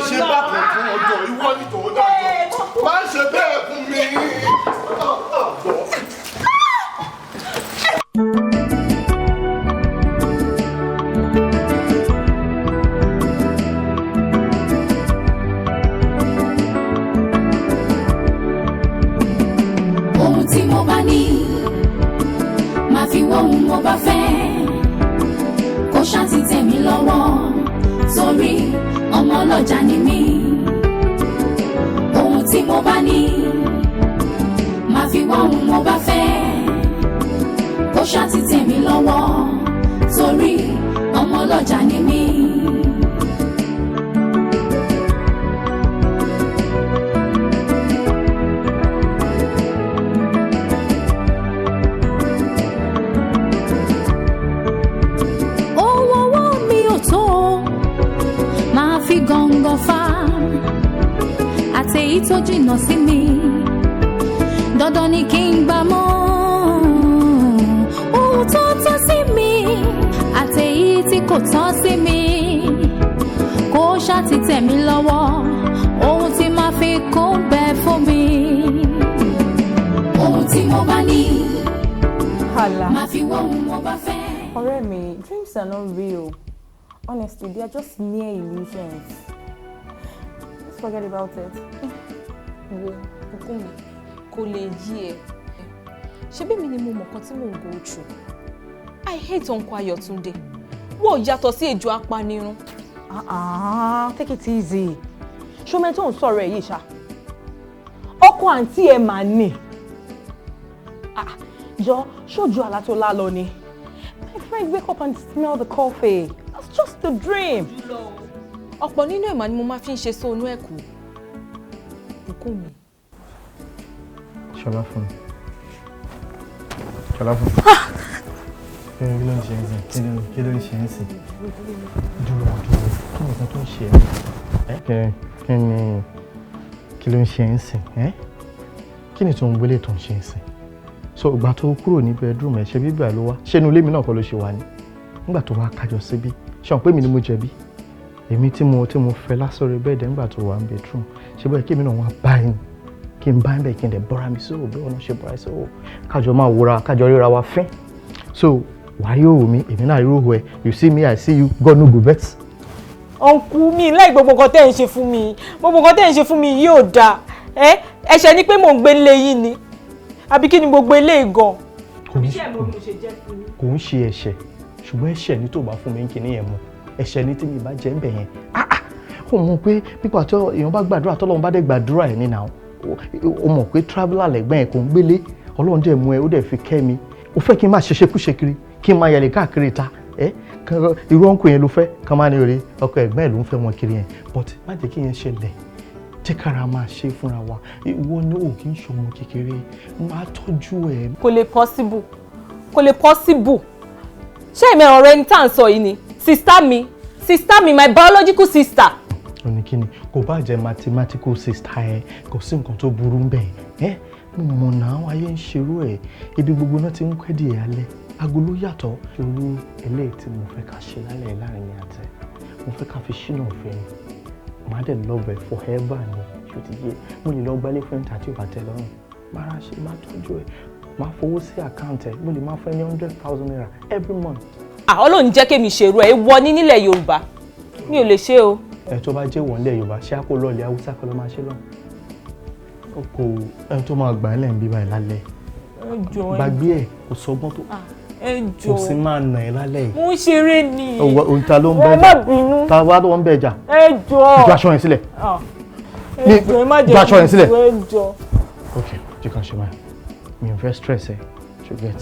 Ṣe bákan fún ọjọ́ ìwọ ní tòun dájọ́. Má ṣe bẹ́ẹ̀ fún mi. Ohun tí mo bá ní, máa fi wọ́n ohun mo bá fẹ́, kó ṣáà ti tẹ̀ mí lọ́wọ́, torí ọmọ ọlọ́jà ni mí. Ohun tí mo bá ní, máa fi wọ́n ohun mo bá fẹ́, kó ṣáà ti tẹ̀ mí lọ́wọ́, torí ọmọ ọlọ́jà ni mí. Owó ọwọ́ mi ò tó, máa fi gàngàn fa àtẹ̀yí tó jìnnà sí mi, dandan ni kí n gbà mọ́. Ohun tó tọ́ sí mi àtẹ̀yí tí kò tọ́ sí mi, kó ṣáà ti tẹ̀ mí lọ́wọ́, ohun tí máa fi kún bẹ́ẹ̀ fún mi. Ohun tí mo bá ní, Hala. máa fi wọ́n ohun mo bá fẹ́. Ọ̀rẹ́ mi, dreams are not real. Honestly, they are just mere illusions. Just forget about it. Wo, Bùkúnmi, kò lè yí ẹ. Ṣé bí mi ni mo mọ̀ kan tí mò ń go through? I hate Uncle Ayọ̀túndé. Wọ́n yàtọ̀ sí ejò apanirun. Ah ah, take it easy. Ṣé o mẹ́ni tó ń sọ̀rọ̀ ẹ̀ yìí ṣá? Ọkọ àǹtí ẹ̀ mà ní. Ah, jọ, ṣojú àlá tó lá lọ ni? My friend, wake up and smell the coffee. That's just a dream. Ọ̀pọ̀ nínú ẹ̀mà ni mo máa fi ń ṣe sóonú ẹ̀kú. Bùkúnmi. Ṣọlá fún mi. Ṣọlá fún mi. Kí ló ń ṣe ń sìn? Kí ló ń ṣe ń sìn? Dúró dúró. Kí ni nǹkan tó ń ṣe ẹ́? Kí ni kí ló ń ṣe ń sìn? Kí ni tó ń gbélé tó ń ṣe ń sìn? So ìgbà tó kúrò ní bedroom ẹ̀, ṣe bíbẹ̀ ló wá? Ṣé inú ilé mi náà kọ́ ló ṣe wà ní? Nígbà tó wá kájọ síbí, ṣé o pé mi ni mo jẹ̀bi? Èmi tí mo fẹ́ lásọ̀rọ̀ bẹ́ẹ̀dẹ̀ nígbà tó wà ní bedroom. Ṣé bóyá kí èmi náà wá báyìí, kí n bá ń bẹ̀, kí n dẹ̀ bọ́ra mi sóò bí ọ̀nà ṣe bọ́ra sóò, kájọ máa wòra, kájọ ríra wa fín. So wàá rí òwò mi, èmi náà rí òwò ẹ. You see me, I see you, God no go vex. Uncle mi, láì gbogbo nǹkan tẹ́ ẹ̀ ń ṣe fún mi, gbogbo nǹkan tẹ́ ẹ̀ ń ṣe fún mi yìí ò dáa. Ẹ ẹ̀ṣẹ̀ ni pé mò ń gbé nílé yín ni, àbí kí ni gbogbo eléyìí gan? Kò ń ṣe ẹ̀ṣẹ̀, ṣùgbọ́n ẹ̀ṣẹ̀ ni tó bá fún mi ń kíní yẹn mu. Ẹ̀ṣẹ̀ ni tí mi bá jẹ́ ń bẹ̀ yẹn. Ah ah, ó mọ̀ pé pípa tí èèyàn bá gbàdúrà, tọ́lọ́run bá dẹ̀ gbàdúrà ẹ̀ nínú, ó mọ̀ pé traveller lẹ́gbọ́n ẹ̀, kò ń gbélé. Ọlọ́run dẹ̀ mú ẹ, ó dẹ̀ fi kẹ́ mi. Ó fẹ́ kí n máa ṣeṣe kúṣe kiri, kí n máa yẹlẹ̀ káàkiri ta ẹ? Irú ọ̀nkù yẹn ló fẹ́ kàn máa ní orí ọkọ ẹ̀gbọ́n ẹ̀ ló ń fẹ́ wọn kiri yẹn. But má jẹ́ kí yẹn ṣẹlẹ̀, jẹ́ kára máa ṣe fúnra wa. Ìwọ ni ò kí ń ṣọmọ kékeré, máa tọ́jú ẹ. Kò lè possible, kò lè possible. Ṣé ìmọ̀ ọ̀rọ̀ ẹni tá à ń sọ yìí ni? Sister mi, sister mi, my biological sister. Ó ní kíni? Kò bá jẹ́ mathematical sister ẹ, kò sí nǹkan tó burú ń bẹ̀ ẹ́. Mo mọ̀ náà, ayé ń ṣerú ẹ̀, ibi gbogbo náà ti ń pẹ́ díẹ̀ alẹ́, aago ló yàtọ̀. Irú eléyìí tí mo fẹ́ ká ṣe lálẹ́ láàrin mi àtẹ, mo fẹ́ ká fi ṣínà ọ̀fẹ́ ni. Màá dẹ̀ love ẹ forever ni. Ṣó ti yé? Mo lè lọ gbálé fún ẹ̀ńtà tí ò bá tẹ́ lọ́rùn, máa ra ṣe, máa tọ́jú ẹ, máa fowó sí account ẹ. Mo lè máa fún ẹ ní ₦100,000 every month. Ah, Ọlọ́run jẹ́ kémi ṣèrú ẹ̀ wọ ní nílẹ̀ Yorùbá, mi ò lè ṣe o. Ẹ tó bá jẹ́ wọ́n nílẹ̀ Yorùbá, ṣé á kó lọ́ọ̀lẹ̀ Haúsá kọ́ ló máa ṣe lọ́hùn? Ó kò ẹni tó máa gbà ẹ́ lẹ́yìn bíbá ẹ̀ lálẹ́. Gbàgbé ẹ̀, kò sọgbọ́n tó Ẹ kò sí máa nà ẹ́ lálẹ́ yìí. Mo ń ṣeré ni. Ohun ta ló ń Ẹ bẹ́ má jà? bínú. Ta wá ló ń bẹ́ jà? Ẹ jọ̀ọ́. Ju aṣọ yẹn sílẹ̀. Ah, ẹ jọ̀ọ́, ẹ má jẹ́ Ju aṣọ yẹn sílẹ̀. Ẹ jọ̀ọ́. Ok, jẹ́ ká ṣe báyìí. Mi ò fẹ́ stress ẹ, ṣo get?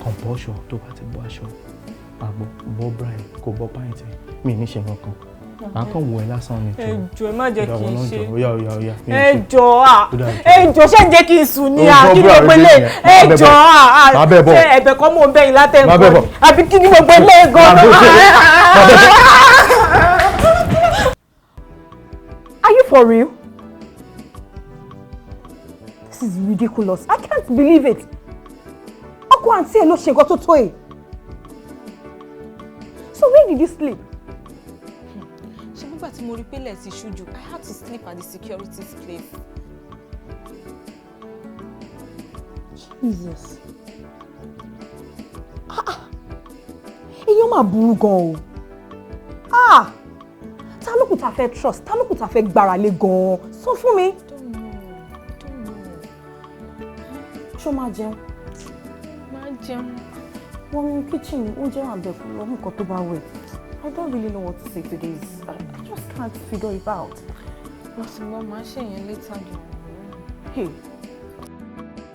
Kàn bọ́ aṣọ. Tó bá ti bọ́ aṣọ, máa bọ́ bọ́ bra ẹ, kò bọ́ pant ẹ, mi ì ní ṣe nǹkan kan, màá kàn wọ ẹ lásán ni. Ẹ jọ̀ọ́, ẹ má jẹ́ kí n ṣe. Ó yá, ó yá, ó yá. Ẹ jọ̀ọ́ à, Ó dà, ẹ jọ̀ọ́, ṣé ń jẹ́ kí n sùn ní Ó à bọ́ kí ni bra gbogbo rẹ ilé? nìyẹn. Ẹ Má bẹ́ bọ̀. jọ̀ọ́ à. Má bẹ́ bọ̀. Ṣé ẹ̀bẹ̀ kọ́ mò ń bẹ̀yìn Má bẹ́ látẹ̀kọ́ bọ̀. ni, àbí kí ni gbogbo ilé gan-an? Má bẹ́ bọ̀. Are you for real? This is ridiculous. I can't believe it. Ọkọ àǹtí ẹ̀ ló ṣe nǹkan tó tó yìí. So where did you sleep? Ṣé nígbà tí tí mo rí pé lẹ̀ ti ṣú jù, I had to sleep at the security's place. Jesus. Ah, ah. Èèyàn máa burú gan o. Ah! Ta ló kù tá fẹ́ trust? Ta ló kù tá fẹ́ gbára lé gan? Sọ fún mi. Don't know. Don't know. Ṣó máa jẹun? Máa jẹun. Wọ́n mú kitchen oúnjẹ wà bẹ̀ kú lọ mú nǹkan tó bá wẹ̀. I don't really know what to say to this. I just can't figure it out. Mo ti gbọ́, màá ṣe yẹn later jù. Hey.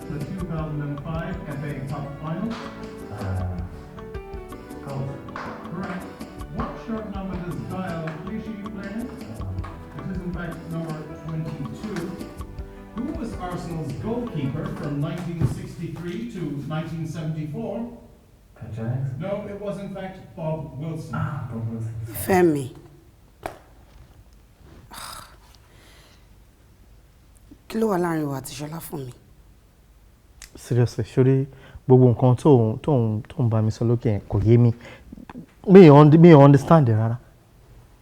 The 2005 FA Cup final. Golf. Correct. What shirt number does Gael Clichy play in? It is in fact number 22. Who was Arsenal's goalkeeper from 1963 to 1974? Jennings. No, it was in fact Bob Wilson. Ah, Bob Wilson. Fẹ́mi, kí ló wà láàrin wa àti Ṣọlá fún mi? Seriously, sórí gbogbo nǹkan tó ń bá mi sọ lókè yẹn kò yé mi. Mi ò understand ẹ rárá.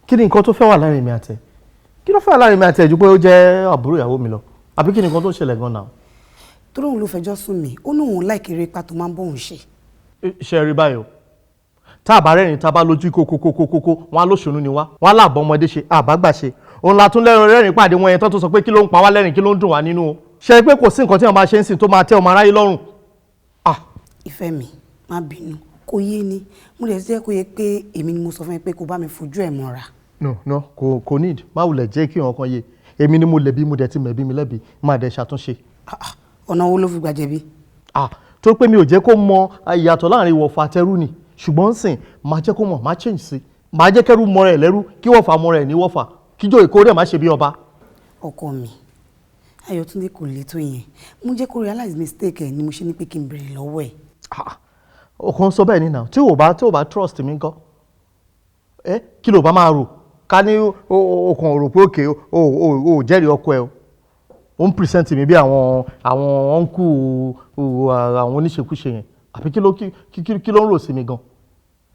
Kí ni nǹkan tó fẹ́ wà láàrin mi àti ẹ? Kí ló fẹ́ wà láàrin mi àti ẹ ju pé ó jẹ́ àbúrò ìyàwó mi lọ? Àbí kí ni nǹkan tó ń ṣẹlẹ̀ gan náà? Torí òun ló fẹjọ́ sùn mí, ó ní òun láìkí eré ipá tó máa ń bóun ṣe. Ṣe rí báyìí o, tá a bá rẹ́rìn, tá a bá lójú kókókókókó, wọn á lóṣònú ni wá, wọn á láàbọ̀ ọmọdé ṣe àbágbà ṣe. Òun la tún lẹ́rìn rẹ́rìn pàdé wọn yẹn tó tún sọ pé kí ló ń pa wá lẹ́rìn, kí ló ń dùn wá nínú o. Ṣe pé kò sí nǹkan tí wọn máa ṣe ń sìn tó máa tẹ́ ọmọ aráyé lọ́rùn? Ah. Ìfẹ́ mi, má bínú, kò yé ni. Mo lè jẹ́ kó yé pé èmi ni mo sọ fún ẹ pé kó bá mi fojú ẹ̀ mọ́ra. No, no, kò need. Má wulẹ̀ jẹ́ kí nǹkan yé. Èmi ni mo lẹ̀bi, mo dẹ̀ ti mẹ̀bi mi lẹ́bi, má dẹ̀ ṣàtúnṣe. Ọ̀nà wo ló fi gbà jẹ̀bi? Ah, tó pé mi ò jẹ́ kó mọ ìyàtọ̀ láàrin ìwọ̀fà àtẹrú ni. Ṣùgbọ́n sìn máa jẹ́ kó mọ̀, máa change sí, máa jẹ́ kẹ́rú mọ rẹ̀ lẹ́rú, kí wọ́fà mọ rẹ̀ ní wọ́fà, kíjọ ìkórè má ṣe bí ọba. Ọkọ mi, Ayọ̀túndé kò le tó yẹn. Mo jẹ́ kó realize mistake ẹ̀ ni mo ṣe ní pé kí n béèrè lọ́wọ́ ẹ̀. Ọkàn sọ bẹ́ẹ̀ ni náà. Tí ò bá trust mi ńkọ́? Ẹ kí ló bá máa rò ká ní ọkàn rò pé òkè o jẹ́rìí ọkọ ẹ o, ó ń present mi bí àwọn uncle, àwọn oníṣekúṣe yẹn, àbí kí ló ń rò sí mi gan?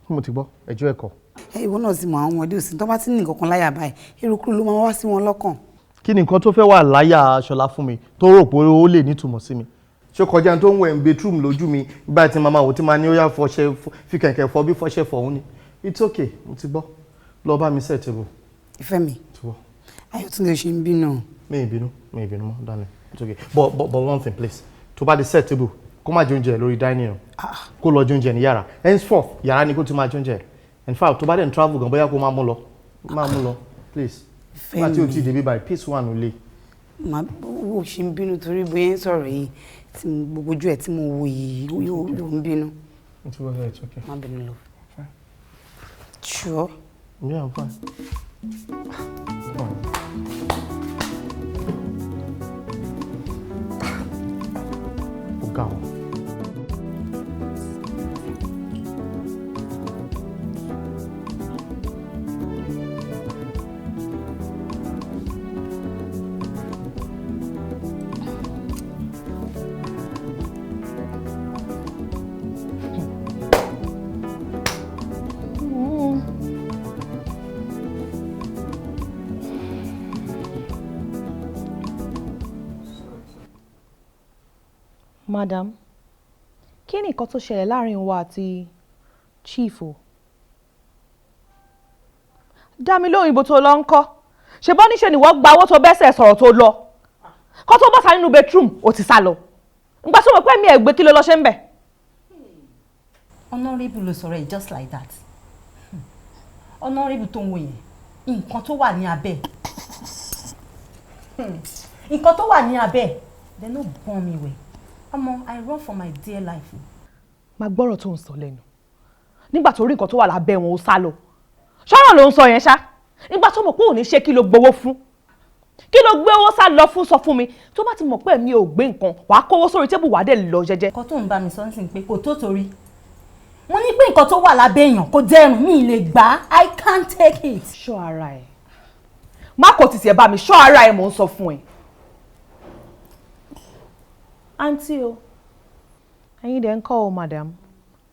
Mo ti gbọ́, ẹjọ́ ẹ̀kọ́. Ẹ ìwọ náà sì mọ àwọn ọmọdé òsín, tó bá ti ní nǹkan kan láyà báyìí, eruku ló máa wá sí wọn lọ́kàn. Kí ni nǹkan tó fẹ́ wà láyà Ṣọlá fún mi tó rò pé ó lè nítumọ̀ sí mi? Ṣé kọjá tó ń wẹ̀ ń bedroom lójú mi báyìí tí màmá wò tí màá ní ó yá fọṣẹ, fi kẹ̀kẹ́ fọ bí fọṣẹ fọ̀ òun ni? It's okay, mo ti gbọ́. Lọ bá mi set table. Ìfẹ́ mi, Ayọ̀túndé ṣe ń bínú. Mi ì bínú, mi ì bínú mọ́, darling. It's okay, but one thing, please. Tó bá di set table, kó má jẹ oúnjẹ lórí dining room, kó lọ jẹ oúnjẹ ní yàrá. Henceforth, yàrá ni kó ti máa jẹ oúnjẹ. In fact, tó bá dẹ̀ ń travel gan, bóyá kó máa mú lọ, máa mú lọ, please. Nígbà tí o ti débi báyìí, peace wà nílé. Màá wo ṣe ń bínú torí bóyá ń sọ̀rọ̀ yìí tí gbogbo ojú ẹ̀ tí mo wo yìí yóò ń bínú. It's okay, it's okay. Má bínú lọ. Sure. Yeah, I'm fine. Fine. Ó ga o. Madam, kí ni nǹkan tó ṣẹlẹ̀ láàrin wa àti chief o? Dá mi lóhùn, ibo tó lọ ń kọ́? Ṣe bọ́ níṣe ni wọ́n gba owó tó bẹ́sẹ̀ sọ̀rọ̀ tó lọ kó tó bọ́ta nínú bedroom, ó ti sá lọ. Ìgbà tó mọ̀ pé mi ẹ̀ gbé, kí ló lọ ṣe ń bẹ̀? Honourable ló sọ̀rọ̀ ẹ̀ just like that. Honourable tó ń wo yẹn, nǹkan tó wà ní abẹ́, nǹkan tó wà ní abẹ́, they no born me well. Ọmọ, I run for my dear life. Máa gbọ́rọ̀ tó ń sọ lẹ́nu. Nígbà tó rí nǹkan tó wà lábẹ́ wọn, ó sá lọ. Ṣọ́rọ̀ ló ń sọ yẹn ṣá. Nígbà tó mọ̀ pé òun ní ṣe, kí ló gbowó fún? Kí ló gbé owó sá lọ fún? Sọ fún mi. Tó bá ti mọ̀ pé mi ò gbé nǹkan, wàá kówó sórí table, wàá dẹ̀ lọ jẹ́jẹ́. Nǹkan tó ń bá mi sọ nísìnyí pé kò tó, torí mo ní pé nǹkan tó wà lábẹ́ èèyàn kò dẹrùn, mi lè gbà á. I can't take it. Ṣọ́ ara ẹ̀, má kò tìtì ẹ̀ bá mi. Ṣọ́ ara ẹ̀, mò ń sọ fún ẹ. Àǹtí o, ẹ̀yin dẹ̀ ń kọ́ o, madam.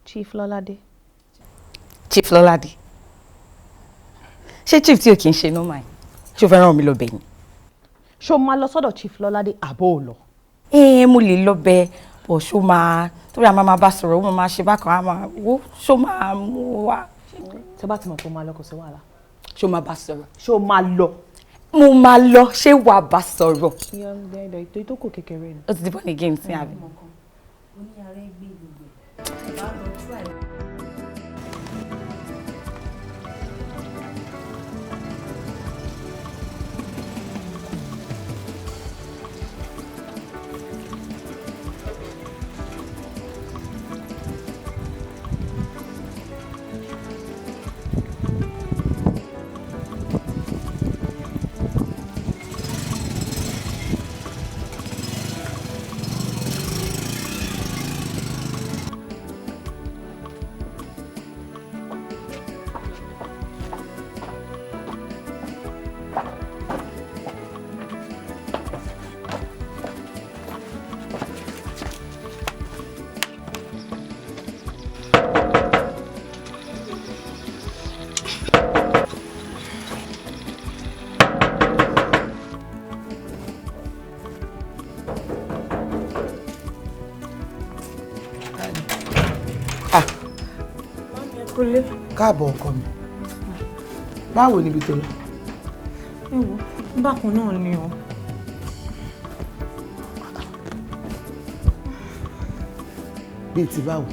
Chief Lọ́ládé. Chief Lọ́ládé, Ṣé chief tí o kì í ṣe normal? Ṣé o fẹ́ ràn mí lọ bẹ̀ ni? Ṣé o máa lọ sọ́dọ̀ Chief Lọ́ládé àbó ò lọ? Ẹ mo lè lọ bẹ̀ bọ̀, ṣó máa torí a máa máa bá sọ̀rọ̀, ó máa ṣe bákan, á máa wó, ṣó máa mú wa. Tí o bá ti mọ̀ pé o máa lọ, kò sí wàhálà. Ṣó máa bá sọ̀rọ̀? Ṣé o máa lọ? Mo máa lọ, ṣé wàá bá sọ̀rọ̀? Ìyá tó kò kékeré ni. Ó ti di born again sí àbí? Káàbọ̀ ọkọ mi, báwo níbi tó lọ? Ẹ wo, bákan náà ni o. Bíi ti báwo?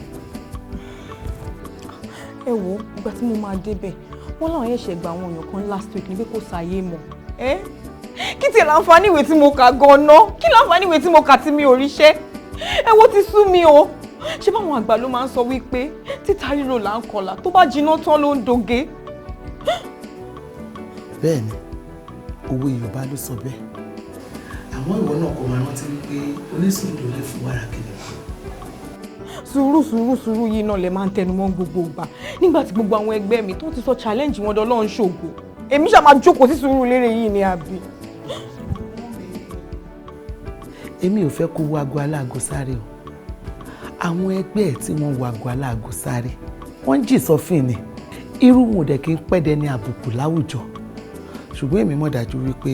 Ẹ wo, ìgbà tí mo máa débẹ̀, wọ́n láwọn ẹ̀ṣẹ̀ gba àwọn èèyàn kan last week ní pé kò sáyé mọ́. Ẹ kí tiẹ̀ láǹfààní ìwé tí mo kà gan-an? Kí láǹfààní ìwé tí mo kà tí mi ò ríṣẹ́? Ẹ wo, ti sú mi o. Ṣé báwọn àgbà ló máa ń sọ wípé títa ríro là ń kọlà, tó bá jiná tán ló ń doge? Bẹ́ẹ̀ni, òwe Yorùbá ló sọ bẹ́ẹ̀. Àmọ́ ìwọ náà kò máa rántí wípé onísùúrù ló lè fún wàrà kìnìún. Sùúrù sùúrù sùúrù yìí náà lè máa ń tẹnu mọ́ gbogbo ìgbà. Nígbà tí gbogbo àwọn ẹgbẹ́ mi tó ti sọ challenge wọn dọ́lọ́ ń ṣògo, èmi ṣáà máa jókòó sí sùúrù lérè yìí ni àbí? Èmi ò fẹ́ kó wo aago aláago sáré o. Àwọn ẹgbẹ́ ẹ̀ tí wọ́n wo aago aláago sáré, wọ́n ń jì sọ́fìn ni. Irú wọn ò dẹ̀ kí ń pẹ́ dẹni àbùkù láwùjọ. Ṣùgbọ́n èmi mọ̀ dájú wípé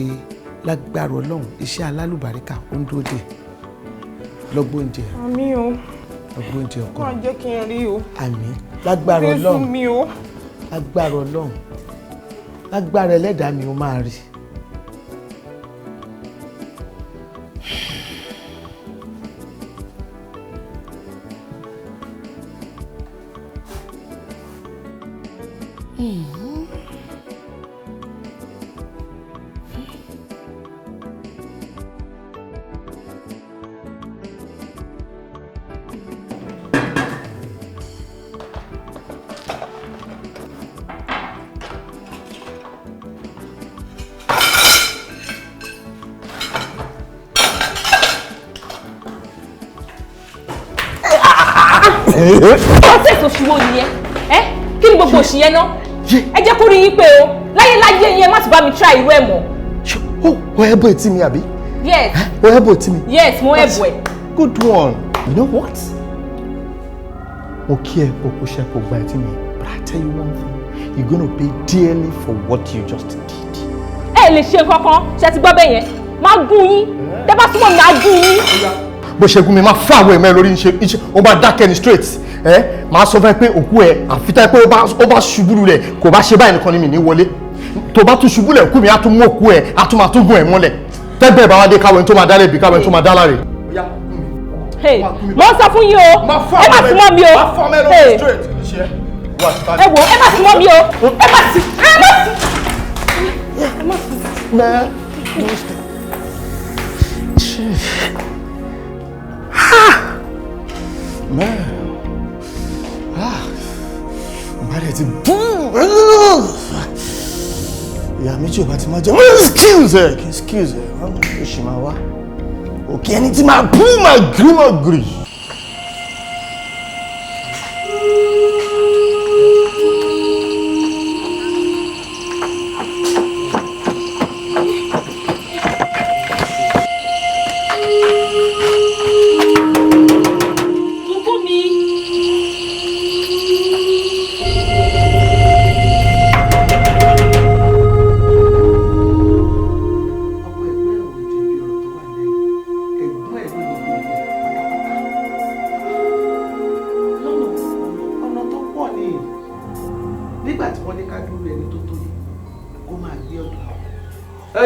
lágbára Ọlọ́run, iṣẹ́ alálùbáríkà ó ń dúró dè. Lọ́gbọ́n oúnjẹ. Àmín o. Lọ́gbọ́n oúnjẹ ọkọ. Má jẹ́ kí n rí o. Àmín. Lágbára Ọlọ́run. Jésù mi o. Lágbára Ọlọ́run. Lágbára Ẹlẹ́dàá mi, ó máa rí. Process òṣìwò nìyẹn. Ẹ kí ni gbogbo òṣì yẹn náà? Ẹ jẹ́ kó rí yín pé o, láyé láyé yẹn, má ti bá mi try irú ẹ̀ mọ́. Ó ẹ bọ̀ etí mi àbí? Yes. Ó ẹ bọ̀ etí mi? Yes, mo ẹ bọ̀ ẹ. Good one. You know what? Mo kí ẹ kó kó ṣe kó gba etí mi, but I tell you one thing, you're gonna pay dearly for what you just did. Ẹ lè ṣe nǹkan kan, ṣe ti gbọ́ bẹ́ẹ̀ yẹn? Máa gún yín, tẹ́ bá súnmọ́ mi, máa gún yín. Bó ṣe gún mi, máa fún àwọn ẹ̀mẹ́ lórí ńṣe ńṣe, ó máa dákẹ́ ni straight. Ẹ máa sọ fún ẹ pé òkú ẹ àfi tá ẹ pé ó bá ṣubú lulẹ̀, kò bá ṣe báyìí nìkan ni mi ní wọlé. Tó bá tún ṣubú lẹ̀, òkú mi á tún mú òkú ẹ, á tún máa tún gún ẹ mọ́lẹ̀. Tẹ́gbẹ́ bá wá dé, káwọn ẹni tó máa dálẹ̀ bí káwọn ẹni tó máa dá láre. Mo ń sọ fún yín o, ẹ má súnmọ́ mi o. Ẹ wò, ẹ má súnmọ́ mi o, ẹ má sí, ẹ má sí. Ẹ má sí. Man, ah, bá dẹ̀ ti bú ìyá méjì ò bá ti máa jẹ, excuse ẹ, excuse ẹ, wọ́n ó sì máa wá òkè ẹni tí máa bú máa gírí máa gírí. Bùkún mi.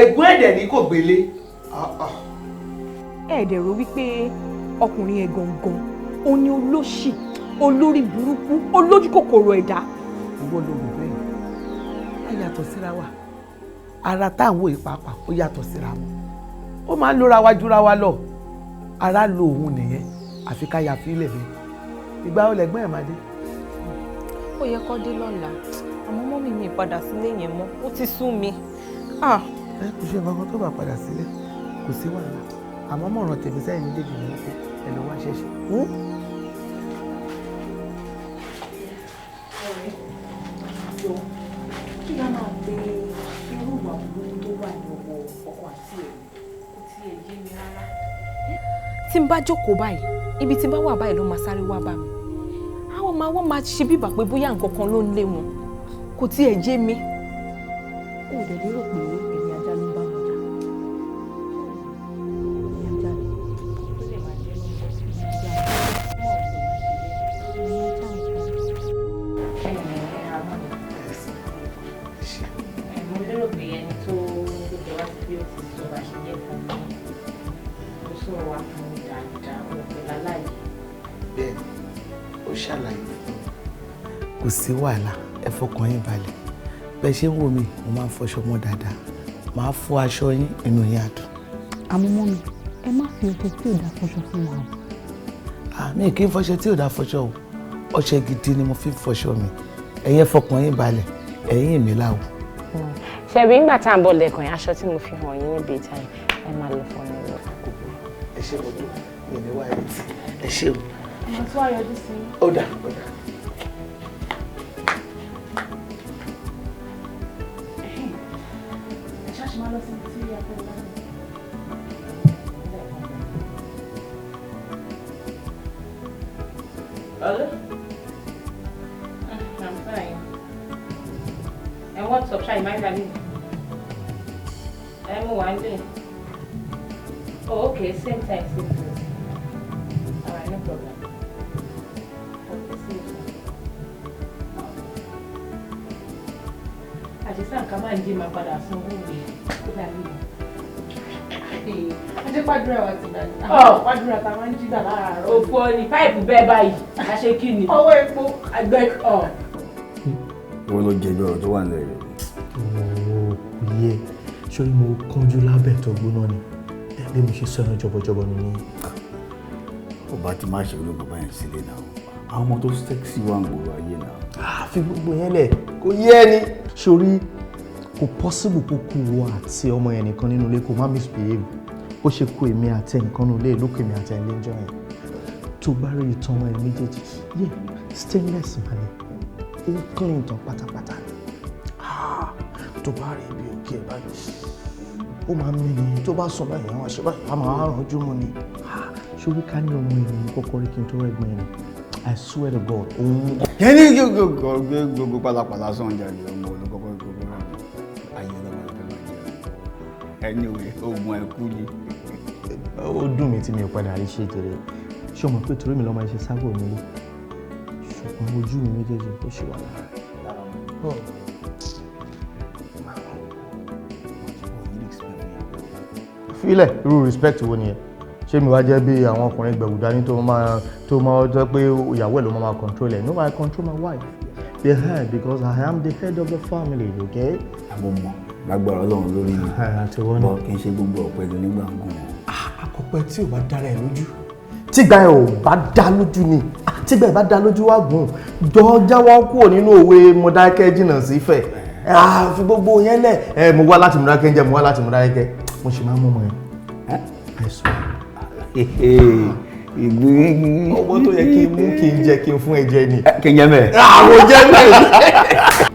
Ẹ̀gbọ́n ẹ̀dẹ̀ ní kò gbélé. Ẹ dẹ̀ rò wípé ọkùnrin yẹn gangan ó ní olóṣì, olórí burúkú, olójú kòkòrò ẹ̀dá. Ìwọ ló rò bẹ́ẹ̀, a yàtọ̀ síra wa. Ara táwọn òye pàápàá ó yàtọ̀ síra wọn. Ó máa ń lóra wa júra wa lọ. Ara lo òun nìyẹn, àfi ká yà fi ilẹ̀ bẹ́ẹ̀. Ìgbà wo lẹ̀gbọ́n ẹ̀ máa dé? Ó yẹ kó dé lọ́la, àmọ́ mọ́mì mi padà sílé yẹn mọ́, ó ti sú mi. Ẹ kò ṣe nǹkan kan tó bá padà sílé, kò sí wàhálà. Àmọ́ mọ̀ràn tèmi sẹ́yìn méjèèjì ni wípé ẹ lọ wá ṣẹ̀ṣẹ̀. Kí la máa pe irú ìwà burúkú tó wà ní ọwọ́ ọkọ àti ẹ̀? Kò tiẹ̀ yé mi rárá. Tí n bá jókòó báyìí, ibi tí n bá wà báyìí ló máa sáré wá bá mi. Àwọn máa wọ́n máa ṣe bíbà pé bóyá nǹkan kan ló ń lé wọn. Kò tiẹ̀ yé mi. Ó dẹ̀ lérò pé ẹ̀mí ajá ló ń bá wọn jà. Ẹ̀mí ajá ni. Mo lérò pé ẹni tó gbé wá sí bí ó ti sọ bá ṣe jẹ́ fún mi. Ó sọ̀rọ̀ wá fún mi dáadáa, mo pè láláyé. Bẹ́ẹ̀ni, ó ṣàlàyé fún mi. Kò sí wàhálà, ẹ fọkàn yín balẹ̀. Bẹ́ẹ̀ ṣe ń wò mí, mo máa ń fọṣọ mọ́ dáadáa. Màá fọ aṣọ yín, inú yín á dùn. Àmọ́ mọ́mi, ẹ má fi ọṣẹ tí ò dáa fọṣọ fún wa o. Àmì kì í fọṣẹ tí ò dáa fọṣọ o. Ọṣẹ gidi ni mo fi ń fọṣọ mi. Ẹ̀yin ẹ fọkàn yín balẹ̀, ẹ̀yin mi láwù. Ṣebí ńgbà tá à ń bọ̀ lẹ́ẹ̀kan yẹn, aṣọ tí mo fi hàn yín níbi ìta yẹn, ẹ máa lọ fọ yín lọ. Ẹ ṣé mo dùn, mi ní wáyé tí. Ẹ ṣé o. Mo tún wá yọjú sí i. Ó dà, ó dà. Ẹ ṣáà ṣe máa lọ síbi tí a fẹ́ lọ. Hello? I'm fine. And what's up? Ṣáà ìmáyé dalí. Ẹ mú wa nílé. Oh, okay, same time, same place. All right, no problem. Okay, see you soon. Àṣìṣe nǹkan máa ń jí máa padà sanwó mi. Ó dàbí mi. Ajé pàdúrà wa ti gbà ní. Ọ̀. Pàdúrà ta máa ń jí gbà láàárọ̀. Òfò ni páìpù bẹ́ẹ̀ báyìí. A ṣe kí ni? Ọwọ́ epo. Àgbẹ̀ ọ̀. Wọ́n ló jẹ̀bi ọ̀rọ̀ tó wà nílẹ̀ yìí. Ooo, kò yẹ. Sórí mo kánjú lábẹ́ tó gbóná ni. Bí mo ṣe sọ̀rọ̀ jọ̀bọ̀jọ̀bọ̀ nìyẹn. Ọba ti má ṣe olóògùn báyìí sílé náà. Àwọn ọmọ tó sẹ́ksì wà ń gbòòrò ayé náà. Àfi gbogbo yẹn lẹ̀, kò yé ẹni. Sórí kò possible kó kú wo àti ọmọ yẹn nìkan nínú ilé kó má misbehave. Bó ṣe kú èmi àti ẹnìkan nínú ilé ló kú èmi àti ẹni lẹ́jọ́ yẹn. Tó bá rí ìtàn ọmọ yẹn méjèèjì, yé stainless man ni. Ó clean tán pátápátá ni. Tó bá rí ibi òkè ẹ̀ báyìí, ó máa ń mí ni. Tó bá sùn báyìí, àwọn àṣẹ báyìí, a máa rànjú mọ́ ni. Ṣorí ká ní ọmọ ènìyàn kọ́kọ́ rí kí n tó rẹ́gbọ́n ẹni. I swear to God, òun. Kí ni gbogbo pálapàla sọ̀n jáde ọmọ olùkọ́kọ́ gbogbo rẹ̀ ayé ọlọ́mọ ló fẹ́ máa jẹ́. Anyway, oògùn ẹ̀kú ni. Ó dùn mí tí mi ò padà rí ṣe jèrè. Ṣé o mọ̀ pé torí mi lọ́mọ ẹ ṣe sábò nílé? Ṣùgbọ́n ojú mi méjèèjì ó ṣì wà lára. Fílẹ̀, irú respect wo nìyẹn? Ṣé mi wá jẹ́ bí àwọn ọkùnrin gbẹ̀wù dání tó máa jẹ́ pé ìyàwó ẹ̀ ló máa control ẹ̀? No, I control my wife. The head, because I am the head of the family, okay? Àbọ̀ mọ̀ lágbára Ọlọ́run lórí mi. Bọ́ kì í ṣe gbogbo ọ̀pẹ ló nígbà ń gùn wọn. Àkọ́pẹ́ tí ò bá dára ẹ̀ lójú. Tígbà ẹ̀ ò bá dá lójú ni. Tígbà ẹ̀ bá dá lójú wá gùn. Jọ jáwọ́ kúrò nínú òwe Mọdákẹ́kẹ́ jìnnà sí Ifẹ̀. Fi gbogbo yẹn lẹ̀. Mo wá láti Mọdákẹ́kẹ́ jẹ́ mo wá láti Mọdákẹ́kẹ́. Mo sì máa ń mú ọmọ yẹn. Àìsàn. Ọmọ tó yẹ kí n mú kí n jẹ kí n fún ẹ jẹ ni. Kí n jẹ mẹ́ẹ̀. Àwọn jẹ mẹ́ẹ̀.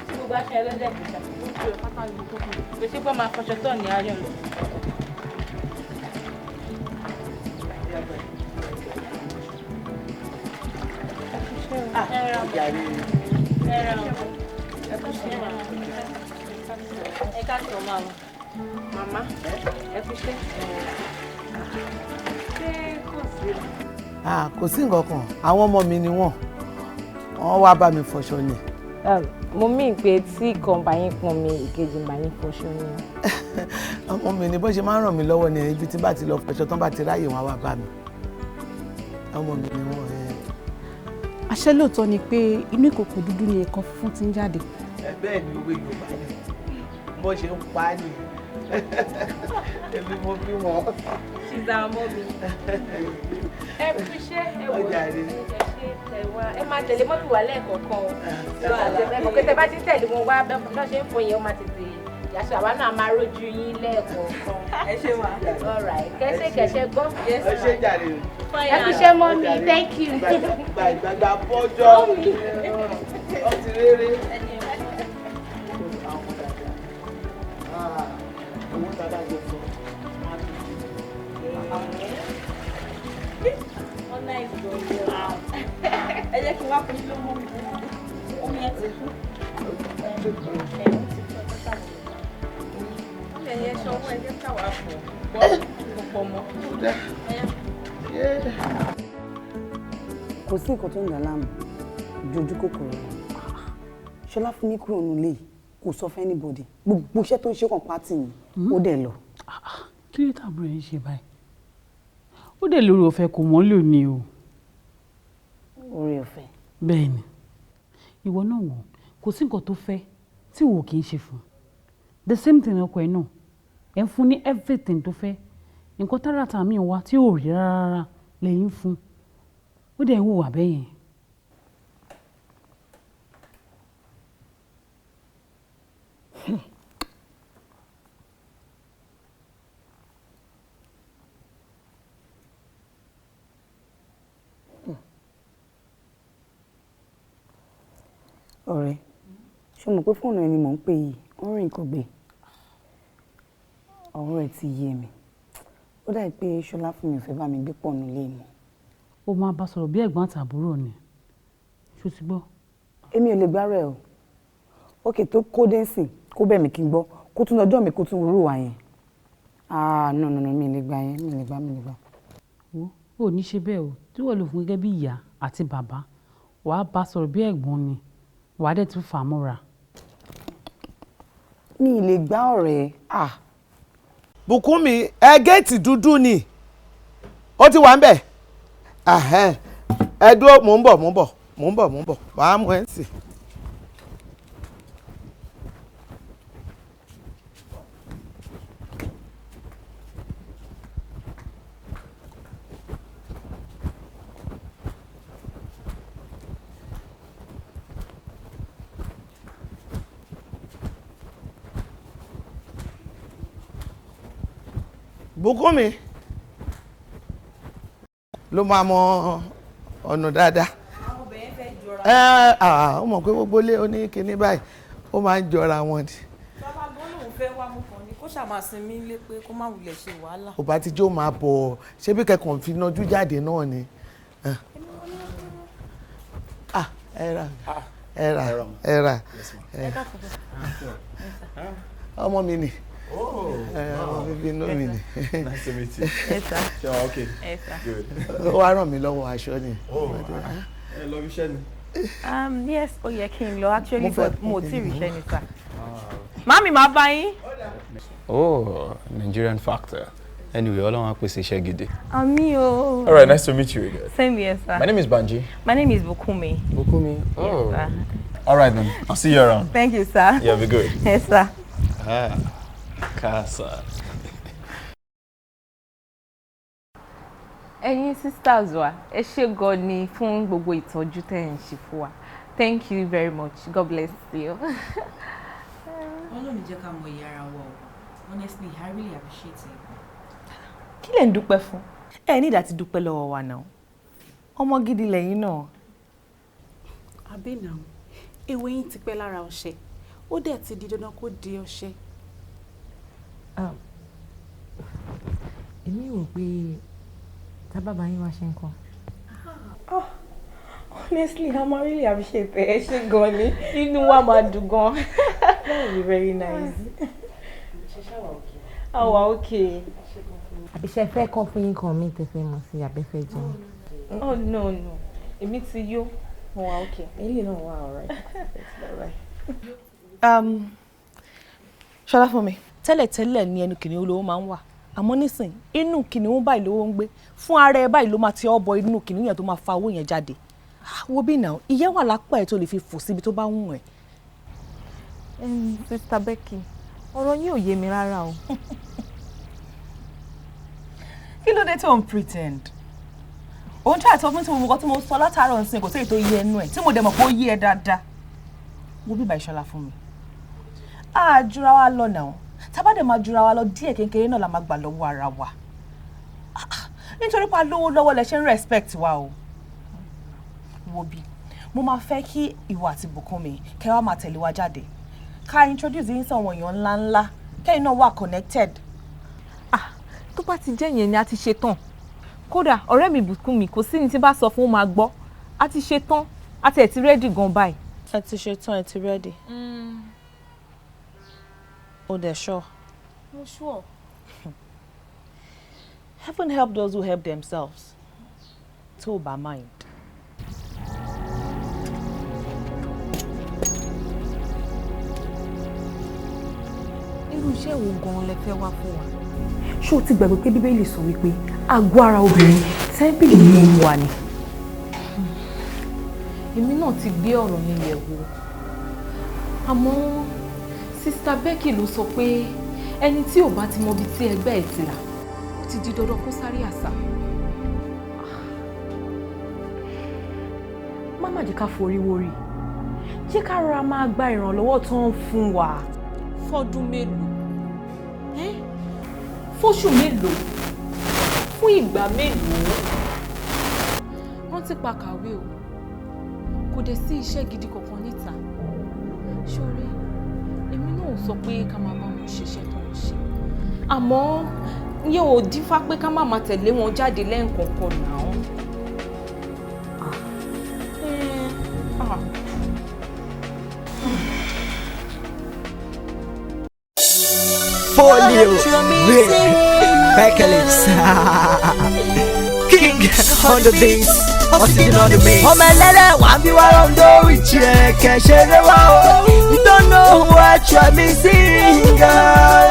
Gbogbo aṣọ ẹlẹ́dẹ̀ kò ṣá. Kò sí pé máa fọṣọ tán ní ayọ̀ lọ. Ẹ káàsán máa wọ. Màmá, ẹ fi ṣe. Ṣé kò sí? Ah, kò sí nǹkan kan, àwọn ọmọ mi ni wọ́n wá bá mi fọṣọ ni. Mo mí pé tí kan bá yín pọn mi, ìkejì bá yín fọṣọ ni. Ọmọ mi ni bó ṣe máa ń ràn mí lọ́wọ́ ni ibi tí bá ti lọ fọṣọ tán bá ti ráyè wọn wá bá mi. Ọmọ mi ni wọ́n. Àṣé lóòótọ́ ni pé inú ìkòkò dúdú ni ẹ̀kọ funfun ti ń jáde. Bẹ́ẹ̀ ni òwe Yorùbá ni bó ṣe ń pa á ni èmi mo bí wọn. She's our mommy. Ẹ kú iṣẹ́, ẹ wò ó, ẹ máa tẹ̀lé mọ́mì wá lẹ́ẹ̀kọ̀ọ̀kan o. Ẹ̀kọ̀ọ̀kan tẹ bá ti tẹ̀lé wọn wá bẹ́ẹ̀ ṣe ń fún yẹn ó máa tètè yàtọ̀, àwa náà máa rójú yín lẹ́ẹ̀kọ̀ọ̀kan. Ẹ ṣe wà. All right, kẹ́sẹ̀kẹ́sẹ̀ gbọ́. Ẹ ṣe jàre. Ẹ kú iṣẹ́ mọ́mì, thank you. Gbàgbà bọ́jọ́ ọtí rere. Owó tá a bá jọ sọ. Ẹ jẹ́ kí n wá fún yín lówó omi ẹ ti kú. Ẹ̀yin ẹ̀ṣọ́ owó ẹ jẹ́ káwá fọ̀ pọ̀ mọ́. Kò sí nǹkan tó ń dà láàmú ju ojú kòkòrò lọ. Ṣọlá fún mi kúrò nílé yìí, kò sọ fún anybody, gbogbo iṣẹ́ tó ń ṣe kàn pátì ni ó dẹ̀ lọ. Kí ló tàbúrò yẹn ṣe báyìí? Ó dẹ̀ lórí ọ̀fẹ́ kò mọ́ lò ní o. Orí ọ̀fẹ́. Bẹ́ẹ̀ ni, ìwọ náà wò, kò sí nǹkan tó fẹ́ tí wò kì í ṣe fún. The same thing ọkọ ẹ̀ náà, ẹ̀ ń fún ní everything tó fẹ́, nǹkan táràtà mi wá tí ò rí rárá lẹ́yìn fún, ó dẹ̀ ń hùwà bẹ́ẹ̀ yẹn. Ọ̀rẹ́, ṣé o mọ̀ pé fóònù ẹni mò ń pè yìí, ó ń rìn kò gbé. Ọ̀rọ̀ ẹ̀ ti yé mi. Ó dàbí pé Ṣọlá fún mi ò fẹ́ bá mi gbé pọ̀ nílé mi. Ó máa bá sọ̀rọ̀ bí ẹ̀gbọ́n àtàbúrò ni. Ṣó ti gbọ́? Èmi ò lè gbárẹ̀ o. Ókè tó kó dé sìn, kó bẹ̀ mí kí n gbọ́, kó tún lọ́jọ́ mi kó tún rú wa yẹn. Ah, no, no, no, mi ò lè gbà yẹn, mi ò lè gbà, mi ò lè gbà. Wo, ò ní ṣe bẹ́ẹ̀ o. Tí wọ́n lò fún gẹ́gẹ́ bí ìyá àti bàbá, wàá bá sọ̀rọ̀ bí ẹ̀gbọ́n ni. Wàá dẹ̀ tún fà á mọ́ra. Mi ì lè gbá ọ̀rẹ́. Ah. Bùkúnmi, ẹ géètì dúdú ni ó ti wà ń bẹ̀. Ẹ dúró, mò ń bọ̀, mò ń bọ̀, mò ń bọ̀, mò ń bọ̀, wàá mú ẹ ń sì. Bùkúnmi ló máa mọ ọ̀nà dáadáa. Ẹ ó mọ̀ pé gbogbo ilé oní kinní báyìí ó máa ń jọra wọn ni. Bàbá gan lòun fẹ́ wá mú kan ni kó ṣàmà sinmi lé pé kó má wulẹ̀ ṣe wàhálà. Ò bá ti jó máa bọ̀, ṣé bí kẹkàn fi nájú jáde náà ni. Ẹ rà, ẹ rà, ẹ rà. Ọmọ mi ni. Oh, wow. Nice to meet you. Yes, sir. Sure, okay. Yes, sir. Good. Ó wá ràn mí lọ́wọ́ aṣọ ni. Oh, I love iṣẹ́ ni. Yes, ó yẹ kí n lọ actually, but mo ti rí iṣẹ́ ni sir. Màmí máa bá yín. Oh, Nigerian factor. Anyway, Ọlọ́run á pèsè iṣẹ́ gidi. Àmín o. All right, nice to meet you again. Same here, sir. My name is Banji. My name is Bukumi. Bukumi. Oh. Yes, sir. All right then. I'll see you around. Thank you, sir. Yeah, be good. Yes, sir. Ah. Casa. Ẹ̀yin sisters wa, ẹ ṣé gan ni fún gbogbo ìtọ́jú tẹ́ ẹ̀ ń ṣe fún wa. Thank you very much. God bless you. Ọlọ́run jẹ́ ká mọ iye ara wa o. Honestly, I really appreciate it. Kí lẹ̀ ń dúpẹ́ fún? Ẹ ní ìdá ti dúpẹ́ lọ́wọ́ wa náà. Ọmọ gidi lẹ́yìn náà. Àbí náà, ewé yín ti pẹ́ lára ọṣẹ. Ó dẹ̀ ti di dandan kó di ọṣẹ. Èmi rò pé tá bàbá yín wá ṣe ń kọ́. Honestly, I'm really appreciate it. Ẹ ṣé gan ni. Inú wa máa dùn gan. That would be very nice. Àwa okay. Àbí ṣe fẹ́ kọ́ fún yín kan mi tẹ́ fẹ́ mọ̀ sí àbẹ́fẹ́ jẹun. Oh no no, èmi ti yó, mo wà okay. Ilé náà wà alright. Ṣọlá fún mi. Tẹ́lẹ̀tẹ́lẹ̀ ni ẹnu kìnìún lówó máa ń wà. Àmọ́ nísìn, inú kìnìún báyìí lówó ń gbé. Fún ara ẹ báyìí ló máa ti ọ́ bọ inú kìnìún yẹn tó máa fa owó yẹn jáde. Wo bí náà, ìyẹ́ wà lápá ẹ̀ tó lè fi fò síbi tó bá wù ẹ́. Sister Becky, ọ̀rọ̀ yín ò yé mi rárá o. Kí ló dé tó ń pretend? Òun tí àti ọdún tí mo mọ̀ tí mo sọ látàárọ̀ nsìn kò sí èyí tó yé ẹnu ẹ̀ tí mo dẹ̀ mọ̀ pé ó yé ẹ dáadáa. Wo bíbá Ìṣọlá fún mi. A jura wa lọ náà. Tá bá dẹ̀ máa jura wa lọ díẹ̀ kékeré náà la máa gbà lọ́wọ́ ara wa. Nítorí pa lówó lọ́wọ́ lẹ ṣe ń respect wa o. Wo bí, mo máa fẹ́ kí ìwọ àti Bùkúnmi kẹ́ wá máa tẹ̀lé wa jáde. Ká introduce yín sáwọn èèyàn ńláńlá kẹ́yìn náà wà connected. Tó bá ti jẹ́ yẹn ni a ti ṣe tán. Kódà ọ̀rẹ́ mi Bùkúnmi kò sí ní tí bá sọ fún ó máa gbọ́. A ti ṣe tán, a ti ẹ̀ ti ready gan báyìí. Ẹ ti ṣe tán, ẹ ti ready. O dẹ̀ sure. Mo sure. Heaven help those who help themselves. Tó o bá mind. Irú iṣẹ́ wo gan-an lẹ fẹ́ wá fún wa? Ṣé o ti gbàgbé pé Bíbélì sọ wípé àgọ́ ara obìnrin tẹ́ḿpìlì ní Olúwa ni? Èmi náà ti gbé ọ̀rọ̀ mi yẹ̀ wò. Àmọ́ Sister Becky ló sọ pé ẹni tí ò bá ti mọ ibi tí ẹgbẹ́ ẹ̀ ti là, ó ti di dandan kó sáré àṣà. Má má jẹ́ ká forí wórí. Jẹ́ ká rọra máa gba ìrànlọ́wọ́ tó ń fún wa. Fọ́dún mélòó? Fóṣù mélòó? Fún ìgbà mélòó? Rántí pa kàwé o. Kò dẹ̀ sí iṣẹ́ gidi kankan níta. Ṣorí, èmi náà ò sọ pé ká máa bá wọn ṣiṣẹ́ tó ń ṣe. Àmọ́ ìyẹn ò dífá pé ká má máa tẹ̀lé wọn jáde lẹ́ǹkọ̀ọ̀kan náà. Folio, Rick, Beckles, King on the beat, Austin on the mix. Ọmọ ẹlẹ́lẹ̀ wà bí wà lọ́dọ̀ ìjì ẹ̀kẹ́ ṣeré wá o. You don't know what you're missing, girl.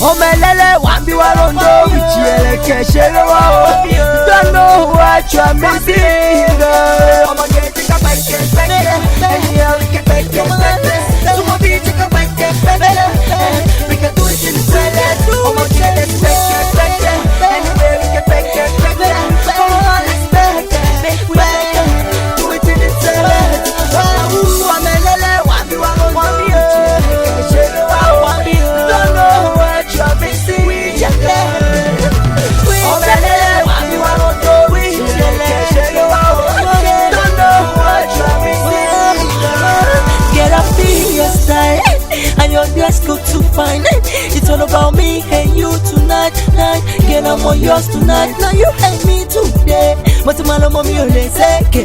Ọmọ ẹlẹ́lẹ̀ wà bí wà lọ́dọ̀ ìjì ẹ̀kẹ́ ṣeré wá o. You don't know what you're missing, girl. Ọmọge tí ká pẹ̀kẹ́ pẹ̀kẹ́, ẹ̀yìn ẹ̀ríkẹ́ pẹ̀kẹ́ pẹ̀kẹ́, súnmọ́ bí tí ká pẹ̀kẹ́ pẹ̀kẹ́. We can do it in the toilet. Ọmọge let's pẹ̀kẹ́ pẹ̀kẹ́, anywhere we can pẹ̀kẹ́ pẹ̀kẹ́. Come on, let's pẹ̀kẹ́ pẹ̀kẹ́, do it in the toilet. Ọmọ ẹlẹ́lẹ̀ wà bí wà lọ́dọ̀ ìjì ẹ̀kẹ́ ṣeré wá o. You don't know what you're missing, girl. Ọmọ ẹlẹ́lẹ̀ wà bí wà lọ́dọ̀ ìjì ẹ̀kẹ́ ṣeré wá o. You don't know what you're missing, girl. Get up in your style and your dress look too fine. It's all about me and you tonight, night. Get I'm on yours tonight. Now you hate me today. Mo ti máa lọ mọ mi ò lè ṣèké.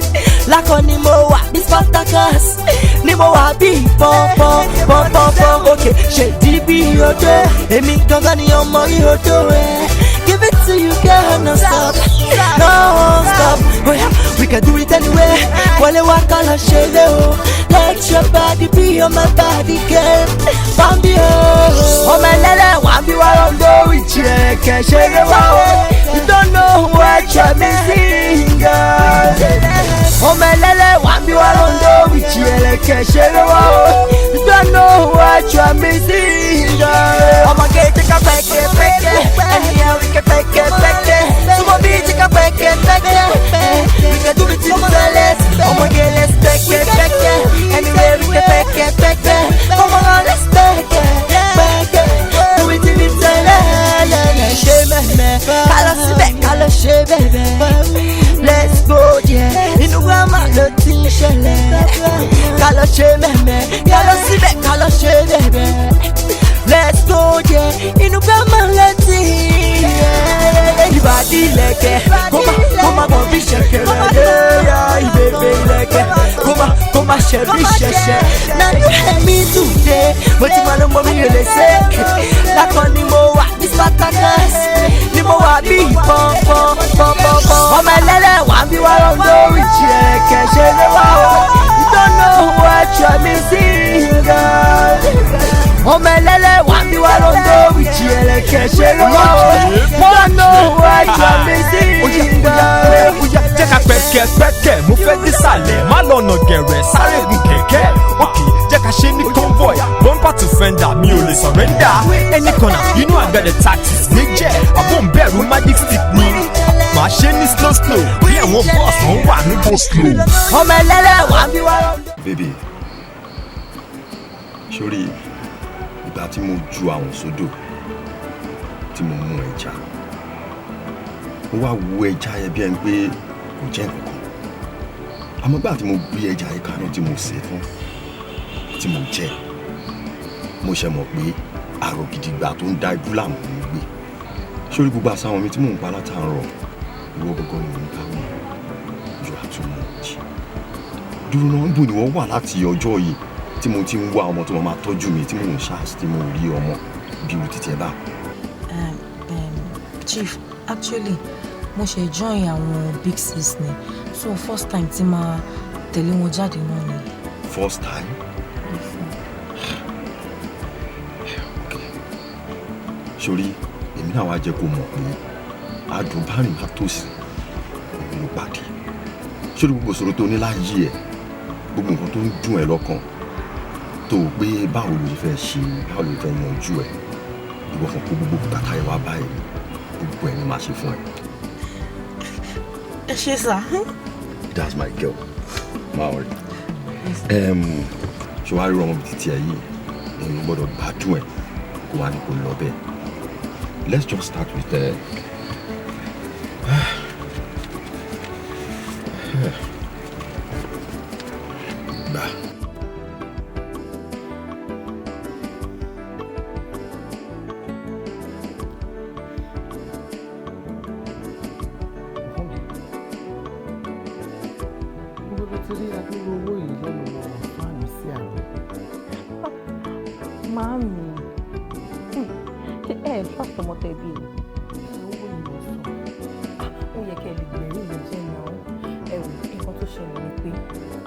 Lákọ̀ ni mo wà bí Spartacus. Ni mo wà bí pọ́npọ́n pọ́npọ́npọ́n. Òkè ṣèdí bí odó. Èmi gangan ni ọmọ rí odó ẹ̀. Give it to you girl, no stop, no stop. Oh yeah, we can do it anywhere. Wọlé wá ká lọ ṣeré o. Let your body be on my body, girl. Bambi o. Ọmọ ẹlẹ́lẹ̀ wà bí wà lọ́dọ̀ ìjì ẹ̀kẹ́ ṣeré wá o. You don't know what you're missing, girl. Ọmọ ẹlẹ́lẹ̀ wà bí wà lọ́dọ̀ ìjì ẹ̀kẹ́ ṣeré wá o. You don't know what you're missing, girl. Ọmọge tí ká pẹ̀kẹ́ pẹ̀kẹ́, ẹ̀yìn ẹ̀ríkẹ́ pẹ̀kẹ́ pẹ̀kẹ́, súnmọ́ bí tí ká pẹ̀kẹ́ pẹ̀kẹ́, we can do it in the toilet. Ọmọge let's pẹ̀kẹ́ pẹ̀kẹ́, anywhere we can pẹ̀kẹ́ pẹ̀kẹ́, come on let's pẹ̀kẹ́ pẹ̀kẹ́, do it in the toilet. Ṣe mẹ́mẹ́, ká lọ síbẹ̀ ká lọ ṣe bẹ̀bẹ̀. Let's go there, inú gírámà ló ti ń ṣẹlẹ̀. Ká lọ ṣe mẹ́mẹ́, ká lọ síbẹ̀ ká lọ ṣe bẹ̀bẹ̀. Let's go there, inú gírámà ló ti ń ṣẹlẹ̀. Ìbàdí ilẹ̀kẹ̀, kó má bọ̀ bí ṣẹ̀kẹ̀rẹ̀ yéyà. Ìbèbè ilẹ̀kẹ̀, kó má ṣẹ̀ bí ṣẹ̀ṣẹ̀. Now you hate me today, Mo ti máa lọ mọ mi ò lè ṣe. Lákọ̀ ni mo wà bí Spartacus, ni mo wà bí pọ́npọ́n pọ́npọ́n. Ọmọ ẹlẹ́lẹ̀ wà Ọmọ ẹlẹ́lẹ̀ wà bí wà lóńdó wìjì ẹlẹ́kẹ̀ ṣe ló wà ó. Don't know what you're missing, girl. Jẹ́ ká pẹ̀kẹ̀pẹ̀kẹ̀, mo fẹ́ dísàlẹ̀, má lọ́nà gẹ̀rẹ̀, sáré gun kẹ̀kẹ́. Òkè jẹ́ ká ṣe ní convoy, bumper to fender, mi ò lè surrender. Any corner, you know I got the tactics, méjẹ̀, àbò ń bẹ̀rù magic stick ni. Màá ṣe ní slow slow, bí àwọn bọ́ọ̀sì ń wà ní go slow. Ọmọ ẹlẹ́lẹ̀ wà bí wà lóńdó. Baby, sórí ìgbà tí mo ju àwọn sódò tí mo mú ẹja, mo wá wo ẹja yẹn bí ẹni pé kò jẹ́ nǹkan kan. Àmọ́ gbà tí mo gbé ẹja yẹn kaná tí mo sè é tán, tí mo jẹ, mo ṣe mọ̀ pé àrò gidigba tó ń da ikú láàmú ló ń gbé. Sórí gbogbo àṣà mi tí mò ń pa látàárọ̀, ìwọ gangan ni mò ń bá wí. You are too much. Dúró náà, níbo ni wọ́n wà láti ọjọ́ yìí tí mo ti ń wá ọmọ tó máa tọ́jú mi, tí mò ń ṣáàṣì, tí mo rí ọmọ bí irú títí ẹ bá. Chief, actually mo ṣe join àwọn big sis ni, so first time tí máa tẹ̀lé wọn jáde náà ni. First time? Okay. Sórí èmi náà wá jẹ́ kó mọ̀ pé adùn bá rìn má tòsí èmi ló pàdé. Sórí gbogbo ìṣòro tó ní láyé ẹ̀, gbogbo nǹkan tó ń dùn ẹ́ lọ́kàn tó o pé báwo ló ṣe fẹ́ ṣe, báwo ló ṣe fẹ́ yanjú ẹ̀, ìwọ kan kó gbogbo bùkátà ẹ wá báyìí, gbogbo ẹ̀ ni màá ṣe fún ẹ. Ẹ ṣé sà. That's my girl. Má worry. Ṣé wàá rí ọmọ bíi títí ẹ yìí, èèyàn gbọ́dọ̀ gbádùn ẹ̀ kó wá ní kó lọ bẹ́ẹ̀. Let's just start with the. Gbà. Níbo ló ti rí adúrú owó yìí lẹ́nu fáànù sí àárọ̀? Màámi, ṣé ẹ trust ọmọ tẹ bí ni? Owó ni mo sọ. Ó yẹ kẹ́ ẹ lè gbẹ̀rí mi jẹ́ náà. Ẹ wò, nǹkan tó ṣẹlẹ̀ ni pé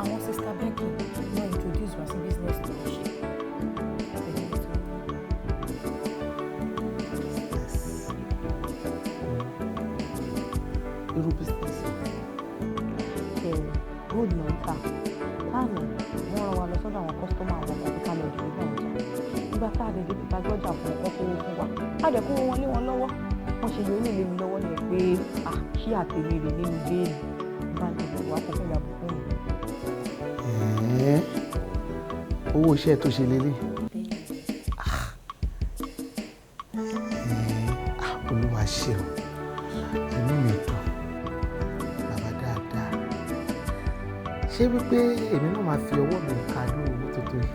àwọn Sister Becky náà introduce wa sí business tó ń ṣe. Irú business. Ṣẹ̀rì, gold ló ń tà. Lánàá, wọ́n rán wa lọ sọ́dọ̀ àwọn kọ́sítọ́mà àwọn kan pé ká lọ dìbò ọjà. Nígbà tá a dẹ̀ débi ta gbọ́jà fún ọkọ̀ kówó fún wa. A dẹ̀ kówó wọn lé wọn lọ́wọ́. Wọ́n ṣe yóò nílé mi lọ́wọ́ ni pé à ṣí àtẹ̀lé rẹ̀ nínú béèlì. Bá ń tẹ̀lé wa kó fún ìyàbọ̀ fún mi. Ẹ̀ẹ́, owó iṣẹ́ tó ṣe lélẹ̀. Olúwa ṣeun, inú mi dùn, bàbá dáadáa. Ṣé wípé èmi náà máa fi ọwọ́ mi ka lórí owó tó tó yìí?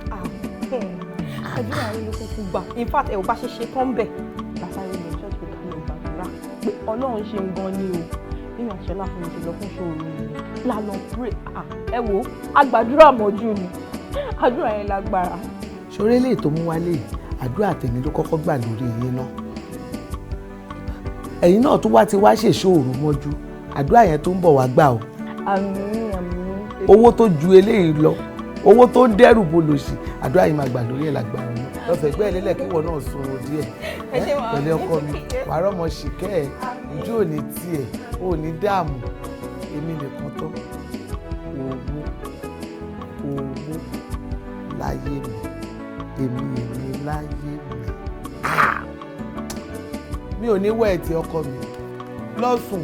Àdúrà yín ló kúkú gbà. In fact, ẹ ò bá ṣe ṣe tán bẹ̀. Lásàrè lọ church pé ká lọ gbàdúrà pé Ọlọ́run ṣeun gan ni o. Nínú àṣọlá fún mi ti lọ fún ṣòro mi. Lálọ́ pray. Ẹ wo, agbàdúrà mọ́jú ni. Àdúrà yẹn lágbára. Ṣoré lè tó mú wálé, àdúrà tèmi ló kọ́kọ́ gbà lórí yín náà. Ẹ̀yin náà tún wá ti wá ṣèṣòro mọ́jú, àdúrà yẹn tó ń bọ̀ wá gbà o. Àmín, àmín. Owó tó ju eléyìí lọ, owó tó ń dẹ́rù bolòṣì, àdúrà yìí máa gbà lórí ẹ̀ lágbára náà. Lọ́fẹ̀ẹ́ gbẹ́ ẹlẹ́lẹ̀ kí ìwọ náà sunrun díẹ̀. Pẹ̀lẹ́ ọkọ mi, wàá rọ́mọ ṣìkẹ́ ẹ̀, ojú ò ní tiẹ̀, ò ní dààmú, èmi nìkan tán. Owó, owó láyé mi, èmi èmi láyé mi. Mi ò ní wẹ̀ ẹ̀tì ọkọ mi lọ́sùn.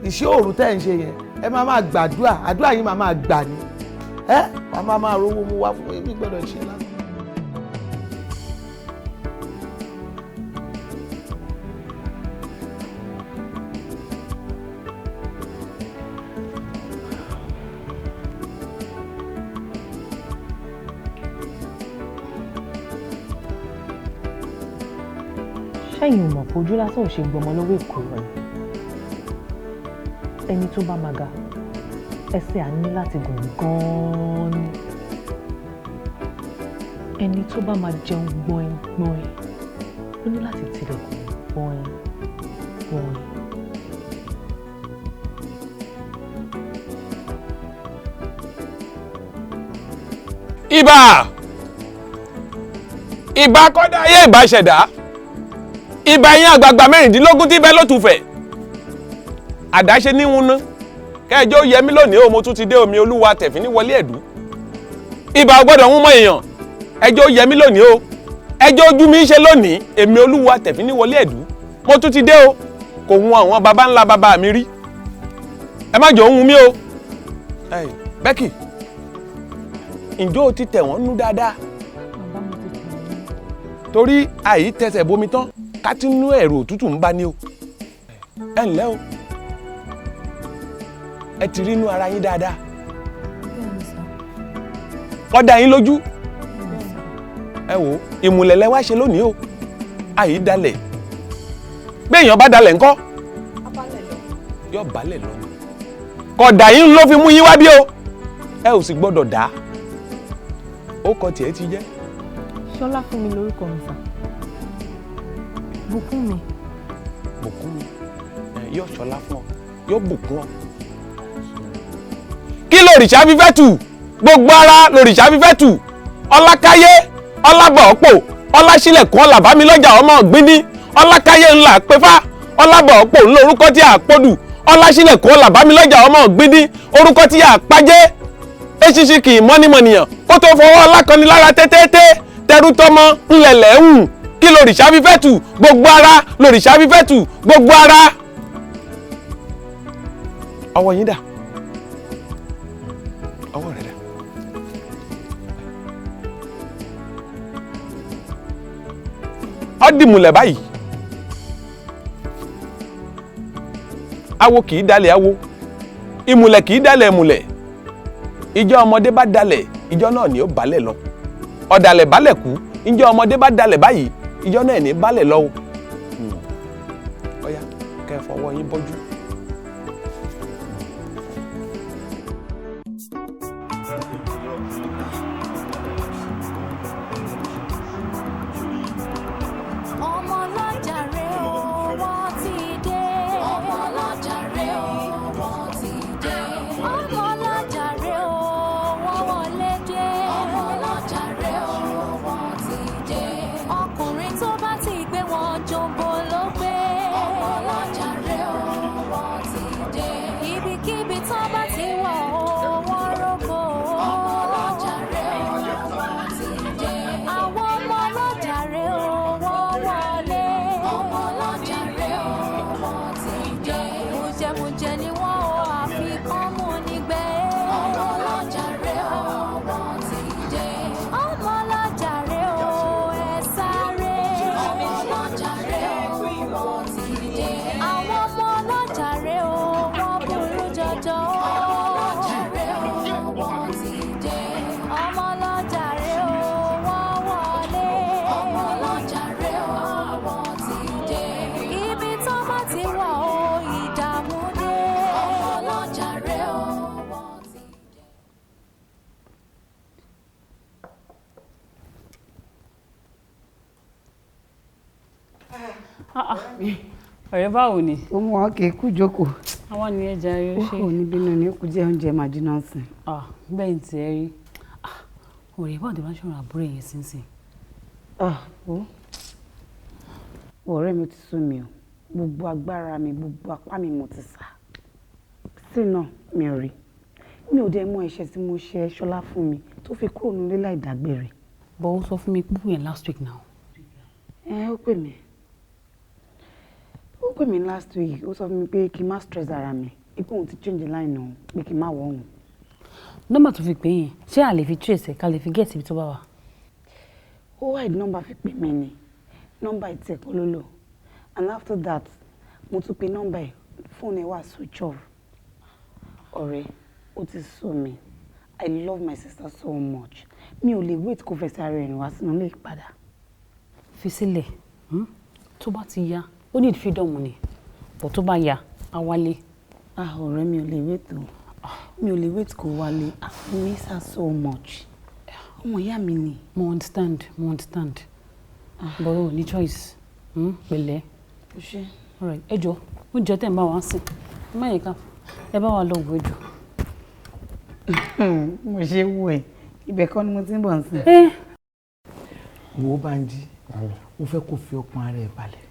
Ìṣe òru tẹ́ ń ṣe yẹn, ẹ máa máa gbàdúrà, àdúrà yín máa máa gbà ní. Ẹ wàá máa máa rówó mú wá fún mi, gbọ́dọ̀ ṣe lásán. Ṣẹ́yìn ò mọ̀ pé ojú lásán ò ṣe gbọmọ lọ́wọ́ èkùrọ́ ni. Ẹni tó bá máa ga, ẹsẹ̀ á ní láti gùn gan-an ni. Ẹni tó bá máa jẹun gbọ́in gbọ́in, ó ní láti tilẹ̀kùn gbọ́in gbọ́in. Ibà! Ìbà kọ́dá ayé, ìbà ṣẹ̀dá, ìbà yín àgbààgbà 16 tí bẹ́ẹ̀ lótùfẹ̀ àdáṣe níhun ná kẹjọ yẹmí lónìí o. Mo tún ti dé omi olúwa tẹ̀fín ní wọlé ẹ̀dú. Ìbà gbọ́dọ̀ ń mọ èèyàn. Ẹjọ́ yẹmí lónìí o, ẹjọ́ ojú mi ń ṣe lónìí. Èmi olúwa tẹ̀fín ní wọlé ẹ̀dú, mo tún ti dé o. Kò hun àwọn baba ńlá baba mi rí, ẹ má jọ ohun mi o. Becky, ǹjọ́ o ti tẹ̀ wọ́n nú dáadáa? Torí àyí tẹsẹ̀ bomi tán ká tí nú ẹ̀rù òtútù ń bá ní o. Ẹ ǹlẹ́ o, ẹ ti rí inú ara yín dáadáa? Ó dá yín lójú? Ẹ wò, ìmùlẹ̀ lẹ wá ṣe lónìí o. Àyí dalẹ̀, béèyàn bá dalẹ̀ ńkọ́, yóò balẹ̀ lọ ni. Kódà yín ló fi mú yín wá bí o, ẹ ò sì gbọ́dọ̀ dá ó kọ tiẹ̀ ti jẹ́. Ṣọlá fún mi lórúkọ mi sà. Bùkún mi. Bùkún mi, yóò ṣọlá fún ọ, yóò bùkún ọ. Kí lòrìṣà fífẹ́ tù? Gbogbo ara lòrìṣà fífẹ́ tù. Ọlákáyé, ọlábọ̀ọ́pọ̀, ọlásílẹ̀kùn, ọlàbámilọ́jà ọmọ ọ̀gbíní. Ọlákáyé ńlá pẹ́fà, ọlábọ̀ọ́pọ̀ ńlọ orúkọ tí a pọ́dù. Ọlásílẹ̀kùn, ọlàbámilọ́jà ọmọ ọ̀gbíní, orúkọ tí a pàjẹ́. Eṣinṣin kì í mọ́nímọ̀nìyàn kó tó fọwọ́ ọlákanni lára tẹ́tẹ́tẹ́. Tẹrútọmọ ńlẹ̀lẹ̀ ń. Kí lòrìṣà fífẹ́ tù? Gbogbo ara lòrìṣà fífẹ́ tù, gbogbo ara. Ọwọ́ yín dà? Ọwọ́ rẹ̀ dà? Ó dìmùlẹ̀ báyìí. Awo kì í dalẹ̀ awo, ìmùlẹ̀ kì í dalẹ̀ ìmùlẹ̀. Ìjọ ọmọdé bá dalẹ̀, ìjọ náà ni ó balẹ̀ lọ. Ọ̀dàlẹ̀ balẹ̀ kú. Ìjọ ọmọdé bá dalẹ̀ báyìí, ìjọ náà ní balẹ̀ lọ o. Ọ̀yá, kẹ́ ẹ fọwọ́ yín bọ́jú. Ọmọ ọlọ́jà rẹ o, wọ́n ti dé. Ọmọ ọlọ́jà rẹ o, wọ́n ti dé. Ọmọ ọlọ́jà rẹ o, wọ́n wọlé dé. Ọmọ ọlọ́jà rẹ o, wọ́n ti dé. Ọkùnrin tó bá ti gbé wọn jombo ló gbé. Ọmọ ọlọ́jà rẹ o, wọ́n ti dé. Ibikíbi tó bá ti wọ̀ o, wọ́n rògbò. Ọmọ ọlọ́jà rẹ o, wọ́n ti dé. Àwọn ọmọ ọlọ́jà rẹ o, wọ́n wọlé. Ọmọ ọlọ́jà rẹ o, wọ́n ti dé. Mùjẹmùjẹ ni wọ́n o, àfikún mú nígbẹ́. Ọmọ ọlọ́jà rẹ o, wọ́n ti dé. Ọmọ ọlọ́jà rẹ o, ẹ sáré. Ọmọ ọlọ́jà rẹ o, wọ́n ti dé. Àwọn ọmọ ọlọ́jà rẹ o, wọ́n burú jọjọ. Ọmọ ọlọ́jà rẹ o, wọ́n ti dé. Ọmọ ọlọ́jà rẹ o, wọ́n wọlé. Ọmọ ọlọ́jà rẹ o, wọ́n ti dé. Ibi tó bá ti wà o, ìdààmú dé. Ọmọ ọlọ́jà rẹ o, wọ́n ti dé. Ọ̀rẹ́, báwo ni? Ó mú wọn kì í kú jókòó. Àwa ni, ẹja rí ó ṣe. Ó ní bínú ni ó kú jẹ́ oúnjẹ màjínà sìn. Bẹ́ẹ̀ ni tiẹ̀ rí. Ọ̀rẹ́, báwo ni wọ́n ṣọ̀rọ̀ àbúrò yẹn sínsìn? Ó ọ̀rẹ́ mi, ti sú mi o. Gbogbo agbára mi, gbogbo apá mi mo ti sà sí náà, mi ò rí. Mi ò dẹ̀ mọ ẹ̀ṣẹ̀ tí mo ṣe Ṣọlá fún mi tó fi kúrò nílé láì dágbére. But ó sọ fún mi púpù yẹn last week now. Ẹ ó pè mí, ó pè mí last week. Ó sọ fún mi pé kí n má stress ara mi, ipò òun ti change line òun, pé kí n má wọ òun. Nọ́mbà tó fi pè yẹn, ṣé a lè fi trace ẹ̀, ká lè fi get ibi tó bá wà? Ó hide nọ́mbà fi pè mí ni, nọ́mbà ìtì ẹ̀kọ́ ló lò. And after that, mo tún pe nọ́mbà ẹ̀, fóònù ẹ̀ wà switch off. Ọ̀rẹ́, ó ti sú mi. I love my sister so much, mi ò lè wait kó fẹsẹ̀ ara ẹ̀ rìn wá sínú ilé padà. Fi sílẹ̀, Tó bá ti ya, ó need freedom ni, but tó bá ya, á wálé. Ah, ọ̀rẹ́, mi ò lè wait o, mi ò lè wait kó wálé. I miss her so much, ọmọ ìyá mi ni. Mo understand, mo understand, but o ní choice, Pẹ̀lẹ́. O ṣé. Alright, ẹ jọ, oúnjẹ tẹ̀ ń bá wa sìn, ẹ má yẹ ká ẹ bá wa lọ wò, ẹ jọ. Mo ṣe wù ẹ, ibẹ̀ kọ́ ni mo ti ń bọ̀ nsìn. Wo Bánjí, mo fẹ́ kó fi ọkàn ara ẹ̀ balẹ̀,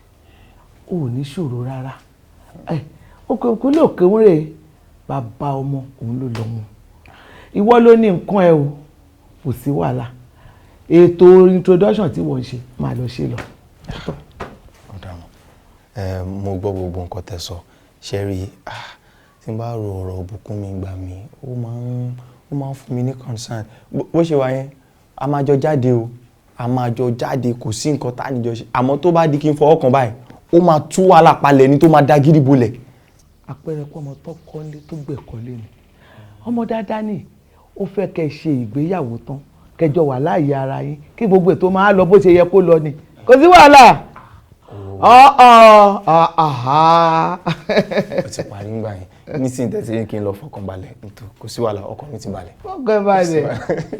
o ò ní ṣòro rárá. Òkè òkú lè òkè ń rè, bàbá ọmọ òun ló lọ́mọ, ìwọ ló ní nǹkan ẹ o, kò sí wàhálà. Ètò introduction tí wọ́n ń ṣe máa lọ ṣe lọ. Mo gbọ́ gbogbo nǹkan tẹ́ sọ, ṣe rí tí n bá ro ọ̀rọ̀ òbùkún mi gbà mí, ó máa ń fún mi ní concern. Bó ṣe wà yẹn, a máa jọ jáde o, a máa jọ jáde, kò sí nǹkan tá níjọ ṣe, àmọ́ tó bá di kí n fọwọ́ kan báyìí, ó máa tú wàhálà palẹ̀ ni tó máa dá gírí bolẹ̀. Àpẹẹrẹ pé ọmọ tó kọ́lé tó gbẹ̀kọ́lé ni ọmọ dáadáa ni, ó fẹ́ kẹ́ ṣe ìgbéyàwó tán, kẹjọ wà láàyè ara yín, kí gbogbo ètò máa lọ bó ṣe yẹ kó lọ ni, kò sí wàhálà. Ó ti parí ńgbà yẹn nísìnyí tẹ̀sí kí n lọ fọkàn balẹ̀, nítorí kò sí wàhálà, ọkàn mi ti balẹ̀. Fọkàn balẹ̀,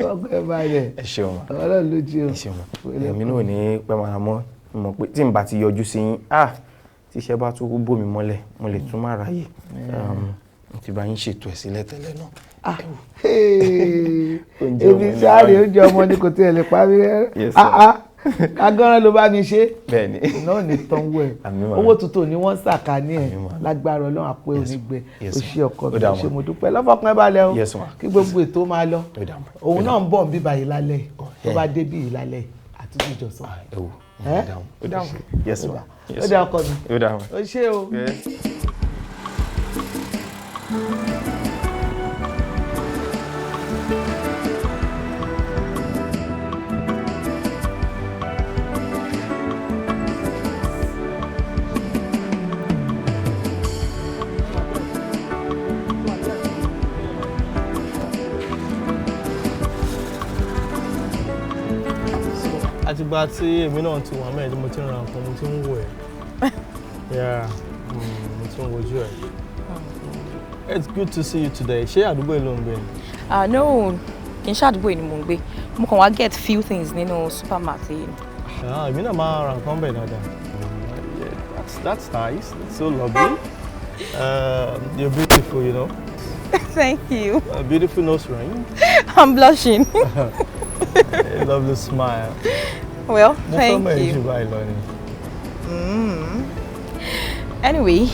fọkàn balẹ̀. Ẹ ṣeun ma. Ọlọ́run ló jí o. Ẹ ṣeun ma. Èmi náà ò ní pẹ́ máa mọ́, mọ̀ pé tí n bá ti yọjú sí yín, tí iṣẹ́ bá tún bò mí mọ́lẹ̀, mo lè tún má ráyè. Mo ti bá yín ṣètò ẹ̀ sílẹ̀ tẹ́lẹ̀ náà. Ebi sáré oúnjẹ ọmọ ni kò tiẹ̀ lè pa mí rẹ́. Agánran ló bá mi ṣe. Iná ò ní tán wọ ẹ. Owó tuntun ni wọ́n ṣàkà ní ẹ̀ lágbára Ọlọ́run, àpò onígbẹ. O ṣe ọkọ mi, o ṣe, mo dúpẹ́. Lọ́fọ̀kan balẹ̀ o, kí gbogbo ètò máa lọ. Òun náà ń bọ̀ ń bíbá yìí lálẹ́, tó bá dé bí yìí lálẹ́ àtúntò ìjọsọ. Ó dá ọkọ mi. O ṣe o. Àtìgbà tí èmi náà ti wà mẹ́rin tí mo ti ń ra nǹkan, mo ti ń wò ẹ́. Yeah, mo ti ń wojú ẹ̀. It's good to see you today. Ṣé àdúgbò yìí ló ń gbé ni? No, kì í ṣe àdúgbò yìí ni mò ń gbé. Mo kàn wá get few things nínú supermarket yìí. Èmi náà máa ra nǹkan bẹ̀ dáadáa. That's nice. It's so lovely. You're beautiful, you know. Thank you. A beautiful nose ring. I'm blushing. A lovely smile. Well, thank you. Anyway,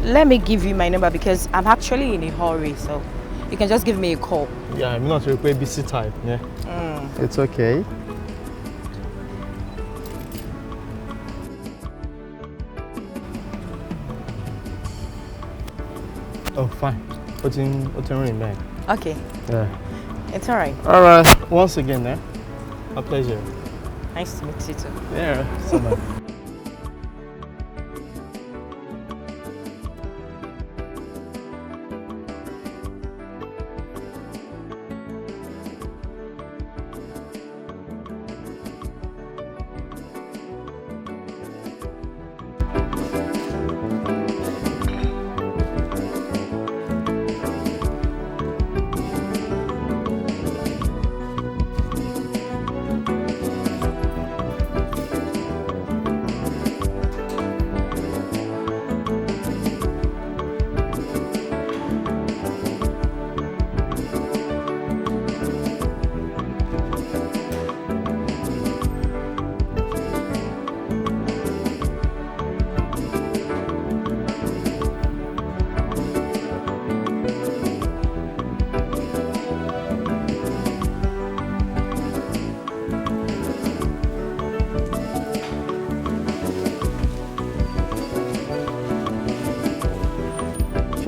let me give you my number because I'm actually in a hurry, so you can just give me a call. Yeah, I'm not really busy type, yeah. It's okay. Oh, fine. What's in ring back? Okay. Yeah. It's all right. All right. Once again, eh? A pleasure. Nice to meet you too. Yeah, so much.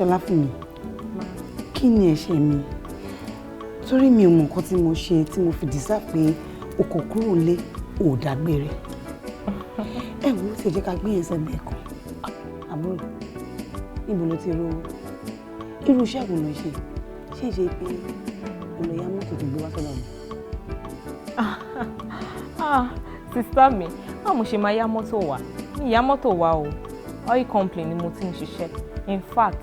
Ṣọlá fún mi, kí ni ẹ̀ṣẹ̀ mi? Torí mi ò mọ nǹkan tí mo ṣe tí mo fi deserve pé o kò kúrò lé, o ò dágbére. Ẹ wo, ó ti jẹ́ ká gbé yẹn sẹ́gbẹ̀ẹ́ kan. Àbúrò, níbo ló ti rówó? Irú iṣẹ́ wo ló ń ṣe? Ṣé ìṣe pé o lọ yá mọ́tò tó gbé wá sọ́dọ̀ mi? Sista mi, báwo mo ṣe máa yá mọ́tò wá? Mi yá mọ́tò wá o. Oil company ni mo ti ń ṣiṣẹ́. In fact,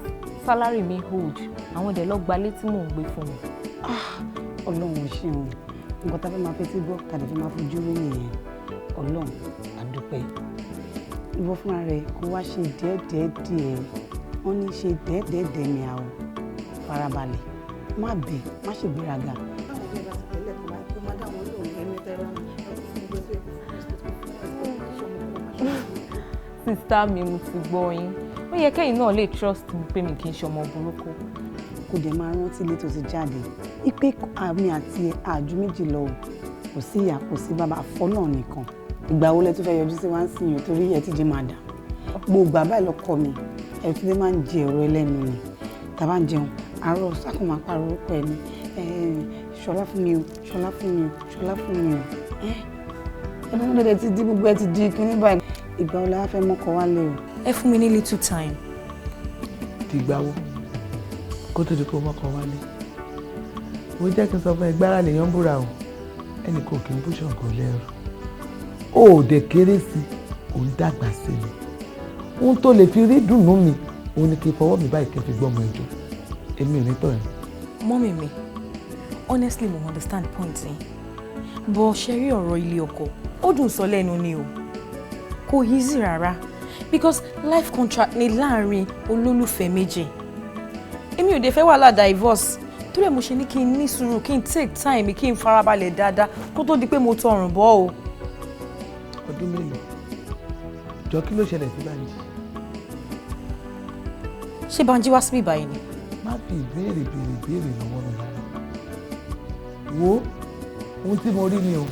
salary mi hold. Àwọn dẹ̀ lọ gbalé tí mò ń gbé fún mi. Ọlọ́run ṣeun. Nǹkan tá a fẹ́ máa fetí gbọ́ tàbí fẹ́ máa fojú rí nìyẹn. Ọlọ́run, a dúpẹ́. Ìwọ fúnra rẹ̀ kó wá ṣe dẹ́ẹ̀dẹ́ẹ̀dẹ́. Wọ́n ní ṣe dẹ́ẹ̀dẹ́ẹ̀dẹ́ mi àwọ̀. Farabalẹ̀, má bẹ̀, má ṣe gbéraga. Báwo ni ẹ bá ti tẹ̀lé ẹ̀kọ́ báyìí kó má dá wọn lóhùn ẹ̀mí tẹ́ra Sister mi, mo ti gbọ́ yín. Ó yẹ kẹ́yìn náà lè trust mi pé mi kì í ṣe ọmọ burúkú. Kò dẹ̀ máa rántí ilé tó ti jáde ipe àmì àti àjù méjì lọ o. Kò sí ìyá, kò sí bàbá, àfọlọ́ nìkan. Ìgbà wo lẹ tún fẹ́ yọjú sí wá ń sìn yìí? Torí ẹ ti jẹ máa dà gbogbo àbá ìlọkọ mi. Ẹ tún lè máa ń jẹ ọ̀rọ̀ ẹlẹ́nu ni. Tàbá ń jẹun àárọ̀, sákùn máa pariwo orúkọ ẹ ní, "Ṣọlá fún mi o, Ṣọlá fún mi o, Ṣọlá fún mi o." Ẹ ẹ ló ti di gbogbo ẹ ti di kíní báyìí. Ìgbà wo la wá fẹ́ mọ́kọ wálé o? Ẹ fún mi ní little time. Dìgbà wo kó tó di kó mọ́kọ wálé? Mo jẹ́ kí n sọ fún ẹ, gbára lèèyàn ń búra o. Ẹnì kan kì í bú Ṣàngó lẹ́rù. Ó ò dẹ̀ kéré sí i, ò ń dàgbà sí mi. Ohun tó lè fi rí dùnú mi òun ni kí n fọwọ́ mi báyìí kí n fi gbọ́ ọmọ ìjọ. Èmi ò ní tọ̀ ẹ́. Mummy mi, honestly, mo understand point yín, but ṣe rí ọ̀rọ̀ ilé ọkọ, ó dùn sọ lẹ́nu ni o, kò easy rárá, because life contract ni láàrin olólùfẹ́ méjì. Èmi ò dé fẹ́ wàhálà divorce, torí ẹ̀ mo ṣe ní kí n ní sùúrù, kí n take time, kí n farabalẹ̀ dáadáa kó tó di pé mo tọrùn bọ́ o. Ọdún mélòó jọ? Kí ló ṣẹlẹ̀ sí Bánjí? Ṣé Bánjí wá síbí báyìí ni? Má fi ìbéèrè béèrè ìbéèrè lọ́wọ́ mi rárá. Wo ohun tí mo rí ni o.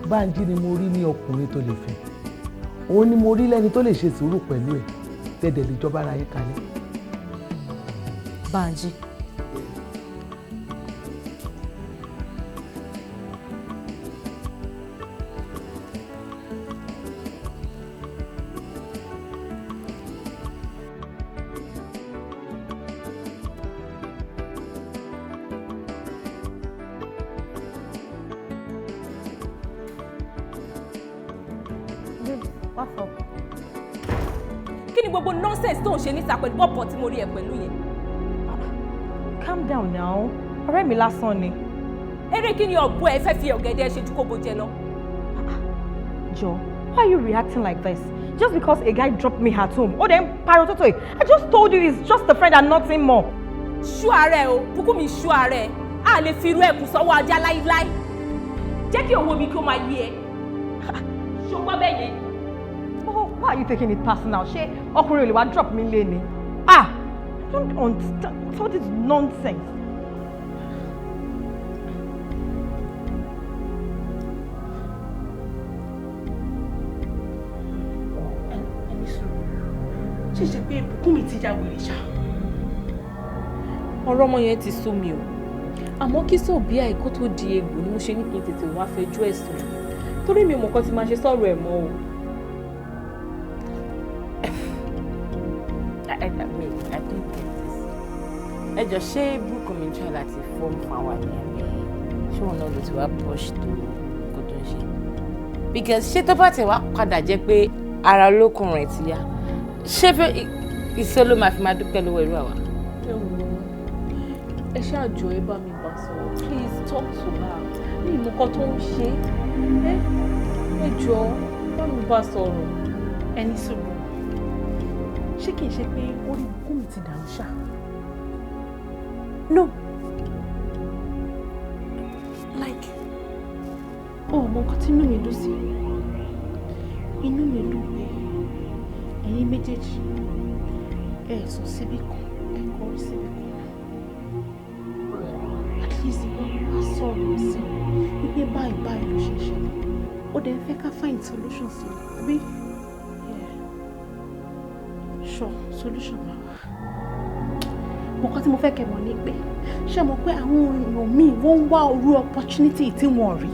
Bánjí ni mo rí ní ọkùnrin tó lè fẹ́. Òun ni mo rí lẹ́ni tó lè ṣe sùúrù pẹ̀lú ẹ̀, tẹ̀dẹ̀ lè jọba ara yín kalẹ̀. Bánjí. What's up? Kí ni gbogbo nonsense tó ń ṣe níta pẹ̀lú bọ̀bọ̀ tí mo rí ẹ pẹ̀lú yẹn? Calm down now. Ọ̀rẹ́ mi lásán ni. Eré kí ni ọ̀bọ ẹ fẹ́ fi ọ̀gẹ̀dẹ̀ ṣe ju kó bo jẹ lọ? Jọ, why are you reacting like this? Just because a guy dropped me at home. Ó dẹ̀ ń pariwo tó tó yìí. I just told you he's just a friend and nothing more. Ṣú ara ẹ o, Bùkúnmi, ṣú ara ẹ. A lè fi irú ẹkùn sọ́wọ́ ajá láíláí. Jẹ́ kí owó mi kí ó máa yé ẹ. Ṣó gbọ́ bẹ́ẹ̀ yẹn? Oh, why are you taking it personal? Ṣé ọkùnrin ò lè wá drop mi lé ni? Ah, I don't understand. What's all this nonsense? Ẹni sùúrù, ṣe ṣe pé Bùkúnmi ti ya wèrè ṣá? Ọ̀rọ̀ ọmọ yẹn ti sú mi o. Àmọ́ kí sóòbí àìkú tó di egbò ni mo ṣe ní kí n tètè wá fẹjọ́ ẹ̀ sùn. Torí mi ò mọ̀ nǹkan tí máa ṣe sọ̀rọ̀ ẹ̀ mọ́ o. I mean, I don't get this. Ẹ jọ, ṣé Bùkúnmi try láti form fún àwa ní àbí ṣé òun náà ló ti wá push tó kó tó ń ṣe? Because ṣé tó bá tẹ̀ wá padà jẹ́ pé ara olókùn rẹ̀ ti yá, ṣé fẹ́ iṣẹ́ ló máa fi máa dúpẹ́ lọ́wọ́ irú àwa? Ẹ wò ó, ẹ ṣáàjọ, ẹ bá mi bá sọ̀rọ̀. Please talk to her. Ní ìmọ̀kan tó ń ṣe é, ẹ jọ, bá mi bá sọ̀rọ̀. Ẹni sùúrù, ṣé kìí ṣe pé orí Bùkúnmi ti dàrú ṣá? No, like, Ó mọ nǹkan tí inú mi dùn sí. Inú mi dùn pé ẹ̀yin méjèèjì ẹ sùn síbì kan, ẹ kọrí síbì kan náà. At least ìwọ wá sọ̀rọ̀ sí i wípé báyìí báyìí ló ṣe ń ṣẹlẹ̀. Ó dẹ̀ ń fẹ́ ká find solution sí i, àbí? Yeah. Sure, solution máa wà. Nǹkan tí mo fẹ́ kẹ́ mọ̀ ni pé, ṣé mo pé àwọn èèyàn míì wọ́n ń wá orú opportunity tí wọ́n rí,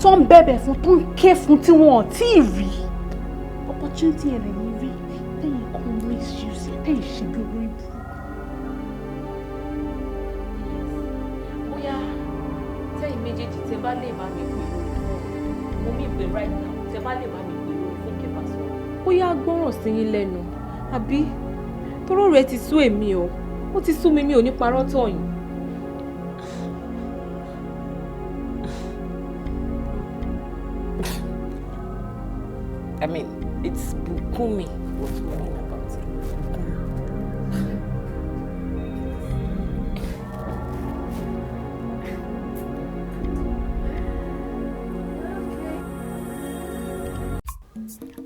tó ń bẹ̀bẹ̀ fún, tó ń ké fún, tí wọ́n ò tí ì rí opportunity yẹn lẹ́yìn rí, tẹ́yìn kan misuse ẹ̀, tẹ́yìn ṣe bí olórí burúkú. Bóyá tẹ́yìn méjèèjì tẹ́ bá lè bá mi pè lórí fóònù, mo mí pè right now, tẹ́ bá lè bá mi pè lórí fóònù kẹ́ bá sọ̀rọ̀. Bóyá gbọ́ràn sí yín lẹ́nu, àbí toró rẹ̀ ti sú èmi o, ó ti sú mi, mi ò ní parọ́ tọ̀ yín. I mean, it's Bùkúnmi. What's worrying about it? Bùkúnmi.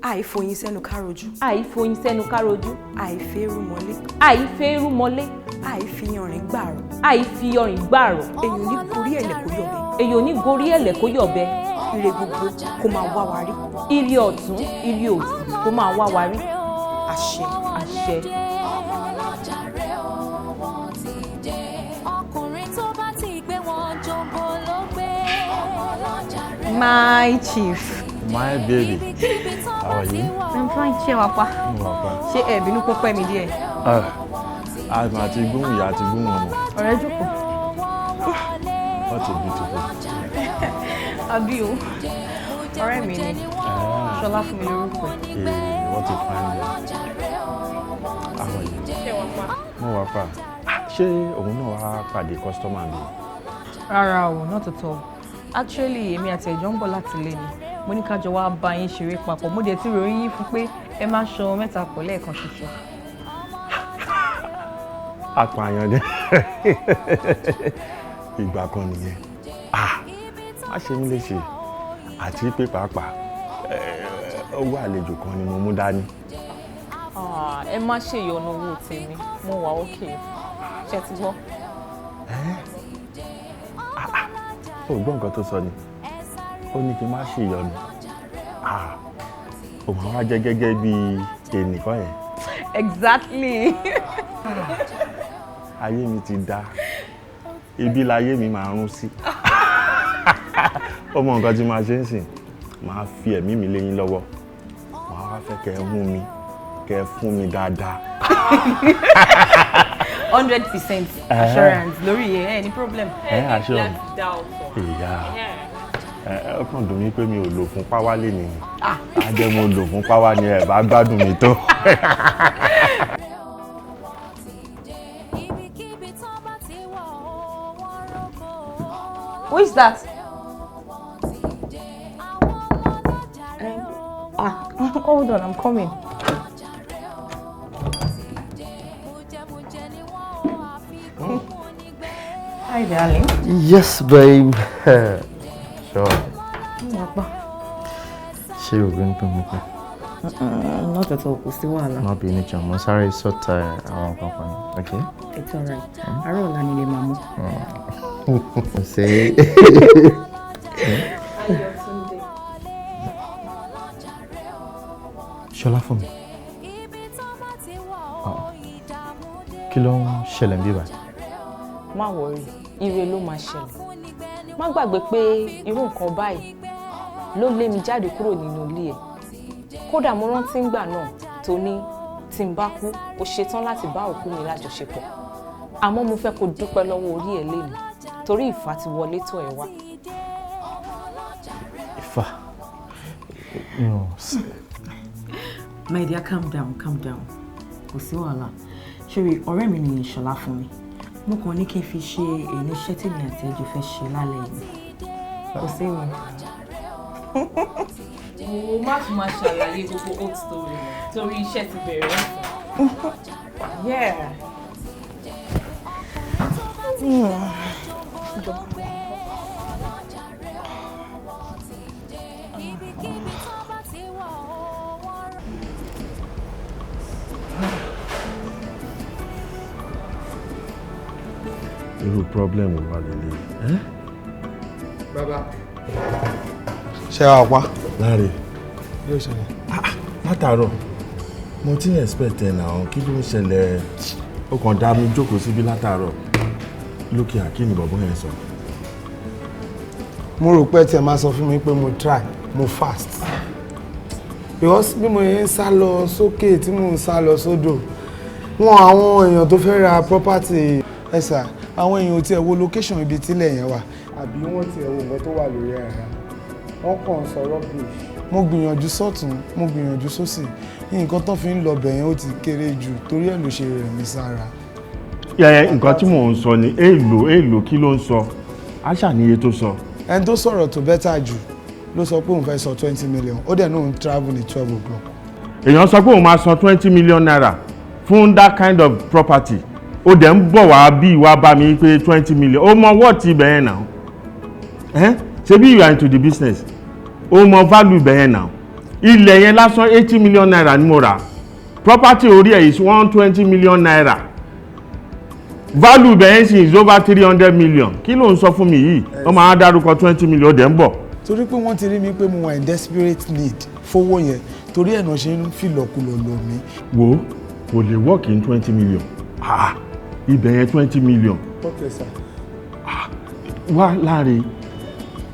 Àìfoyin sẹ́nu károjú. Àìfoyin sẹ́nu károjú. Àìfẹ́rù mọ́lé. Àìfẹ́rù mọ́lé. Àìfiyanrìn gbàrọ̀. Àìfiyanrìn gbàrọ̀. Èyàn ní gorí ẹ̀lẹ̀ kó yọ̀bẹ. Èyàn ní gorí ẹ̀lẹ̀ kó yọ̀bẹ. Ire gbogbo kó máa wá wa rí. Ire ọ̀tún, ire òsì kó máa wá wa rí. Àṣẹ. Àṣẹ. Ọkùnrin tó bá ti gbé wọn jọ̀bọ̀ ló gbé. My chief. My baby, how are you? I'm fine, ṣé wàá pa? Mo wà pa. Ṣé ẹ bínú kó pẹ́ mi díẹ̀? Ah, àmà àti gbóhùn ìyá àti gbóhùn ọmọ. Ọ̀rẹ́ jókòó. What a beautiful. Àbí o, ọ̀rẹ́ mi ni. Ṣọlá fún mi lórúkọ ẹ̀. Hey, what a fine girl. How are you? Ṣé wàá pa? Mo wà pa. Ṣé òun náà wá pàdé customer mi? Rárá o, not at all. Actually, èmi àti ẹ̀jọ́ ń bọ̀ láti ilé ni. Mo ní ká jọ wá bá yín ṣeré papọ̀. Mo dẹ̀ ti ròyìn yín fún pé ẹ máa ṣan mẹ́ta pọ̀ lẹ́ẹ̀kan ṣoṣo. Apààyàn ni. Ìgbà kan nìyẹn. Ah, má ṣe mí léṣe. Àti pé pàápàá, owó àlejò kan ni mo mú dání. Ah, ẹ má ṣe ìyọnu owó tèmi, mo wà okay. Ṣé ti gbọ́? Ó gbọ́ nǹkan tó sọ ni. Ó ní kí n má ṣe ìyọnu. Ah, òun á wá jẹ́ gẹ́gẹ́ bí ẹnìkan yẹn. Exactly. Ayé mi ti da. Ibi láyé mi máa rún sí. Ó mọ nǹkan tí màá ṣe ń sìn. Màá fi ẹ̀mí mi lé yín lọ́wọ́. Màá wá fẹ́ kẹ́ ẹ mú mi, kẹ́ ẹ fún mi dáadáa. 100% assurance lórí yẹn, ẹ ní problem. Ẹ assurance. Ìyá ẹ kàn dùn mí pé mi ò lò fún páwá lé ni. Á jẹ́ mo lò fún páwá ni ẹ bá gbádùn mi tó. Who is that? Hold on, I'm coming. Hi, darling. Yes, babe. Sure. Papa. Ṣé o gbé ń pè mí pé? Not at all, kò sí wàhálà. Má bínú jọ̀ọ́, mo sáré sọ́tà àwọn nǹkan kan ni, okay? It's alright. Àárọ̀ ọ̀la ni lè máa mú. Ṣé. Ayọ̀túndé. Ṣọlá fún mi. Kí ló ń ṣẹlẹ̀ níbí báyìí? Má worry, ire ló máa ṣẹlẹ̀. Má gbàgbé pé irú nǹkan báyìí ló lé mi jáde kúrò nínú ilé ẹ̀. Kódà mo rántí ngbà náà tó ní tí n bá kú, ó ṣetán láti bá òkú mi lájọṣepọ̀. Àmọ́ mo fẹ́ kó dúpẹ́ lọ́wọ́ orí ẹ̀ lénìí torí ìfà ti wọlé tọ̀ ẹ́ wá. Ìfà? My dear, calm down, calm down. Kò sí wàhálà. Ṣé ọ̀rẹ́ mi ni Ṣọlá fún mi? Mo kàn ní kí n fi ṣe èyí iṣẹ́ tèmi àti ẹjọ́ fẹ́ ṣe lálẹ́ yìí. Kò sí mi. Mo má tún máa ṣàlàyé gbogbo old story torí iṣẹ́ ti bẹ̀rẹ̀. Yeah. Irú problem wà lélẹ̀. Bàbá. Ṣé wàá pa? Láre. Yóò ṣẹlẹ̀. Látàárọ̀, mo ti ń expect ẹ̀ náà, kí ló ń ṣẹlẹ̀? Ó kàn dá mi jókòó síbí látàárọ̀. Lókè àkíní bọ̀bọ́ yẹn sọ. Mo rò pé tí ẹ máa sọ fún mi pé mo try, mo fast. Because bí mo yẹn ń sá lọ sókè tí mo ń sá lọ sódò, wọn àwọn èèyàn tó fẹ́ ra property ẹ̀sà, àwọn èèyàn ò tiẹ̀ wo location ibi tílẹ̀ yẹn wà. Àbí wọ́n tiẹ̀ wo nǹkan tó wà lórí ẹ̀ rárá. Wọ́n kàn ń sọ rubbish. Mo gbìyànjú sọ́tún, mo gbìyànjú sósì. Nǹkan tó fi ń lọ bẹ̀ yẹn ó ti kéré jù torí ẹ̀ ló ṣe rẹ̀ mí sára. Nǹkan tí mò ń sọ ni èèlò kí ló ń sọ? Àṣà ni iye tó sọ. Ẹni tó sọ̀rọ̀ tó bẹ́tà jù ló sọ pé òun fẹ́ sọ 20 million, ó dẹ̀ ní òun travel ní 12 o'clock. Èèyàn sọ pé òun máa san 20 million naira fún that kind of property. Ó dẹ̀ ń bọ̀ wá bí wá bá mi pé 20 million. Ó mọ wọ́ọ̀tì ibẹ̀ yẹn náà. Ṣé bí you are into the business? Ó mọ value ibẹ̀ yẹn náà. Ilẹ̀ yẹn lásán ₦80 million ni mo rà. Property orí ẹ̀ is ₦120 million. Value bẹ́ẹ̀ sì is over 300 million. Kí ló ń sọ fún mi yìí? Wọ́n máa dárúkọ 20 million dẹ̀ ń bọ̀. Torí pé wọ́n ti rí mi pé mo wà in desperate need fowó yẹn, torí ẹ̀ náà ṣe ń fìlọ̀kulọ̀ lọ̀ mí. Wo, kò lè work in 20 million. Ah, ibẹ̀ yẹn, 20 million. Okay, sir. Wá láre,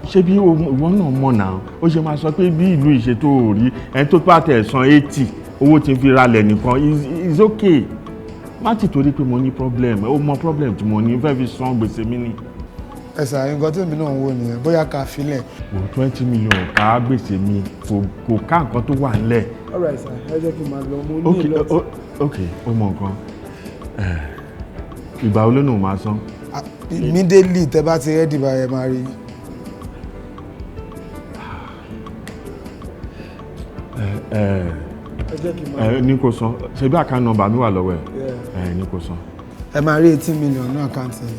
ṣé bí ìwọ náà mọ̀ náà, ó ṣe máa sọ pé bí ìlú ìṣètò òrí ẹni tó bá tẹ̀ san 80, owó tí ń fi ralẹ̀ nìkan is okay. Má ti torí pé mo ní problem, ó mọ problem tí mo ní, fẹ́ fi san gbèsè mi ni. Ẹ sà, nǹkan tí èmi náà ń wò nìyẹn, bóyá ká filẹ̀. Wò, 20 million ká gbèsè mi, kò ká nǹkan tó wà nílẹ̀. All right, sir, ẹ jẹ́ kí n máa lọ, mo ní Ok. ìlọ. Ok, ó mọ nǹkan. Ìgbà wo ló nù máa san? Immediately tẹ bá ti ready báyẹn, máa rí. Ẹ. Ẹ jẹ́ kí n máa. Ẹ ní kò san, ṣebí account number mi wà lọ́wọ́ ẹ. Yeah. Ẹ ní kò san. Ẹ máa rí 80 million ní account yín.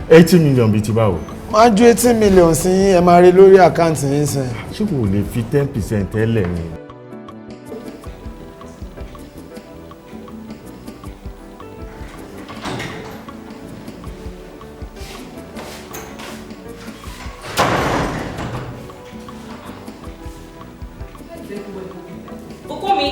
80 million bíi ti báwo? Máa ju 80 million sí yín, ẹ máa rí lórí account yín sìn. Ṣé kò lè fi 10% tẹ́lẹ̀ ni? Bùkúnmi.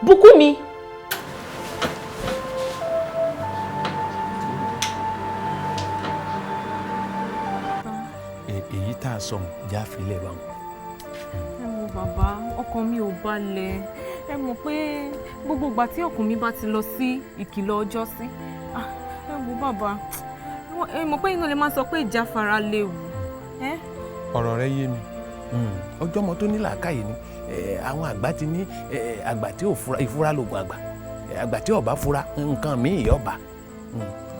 Bùkúnmi. Èyí tá a sọ já filẹ̀ báwọn. Ẹ wo bàbá, ọkàn mi ò balẹ̀. Ẹ mọ̀ pé gbogbo ìgbà tí ọkàn mi bá ti lọ sí ìkìlọ̀ ọjọ́ sí. Ah, ẹ wo bàbá, ẹ mọ̀ pé iná lè máa sọ pé ìjáfara léwu. Ẹ Ọ̀rọ̀ rẹ yé mi. Ọjọ́ ọmọ tó ní làákàyè ni. Àwọn àgbà ti ní àgbà tí ò fura, ìfura lògùn àgbà. Àgbà tí ò bá fura, nǹkan míì yóò bá.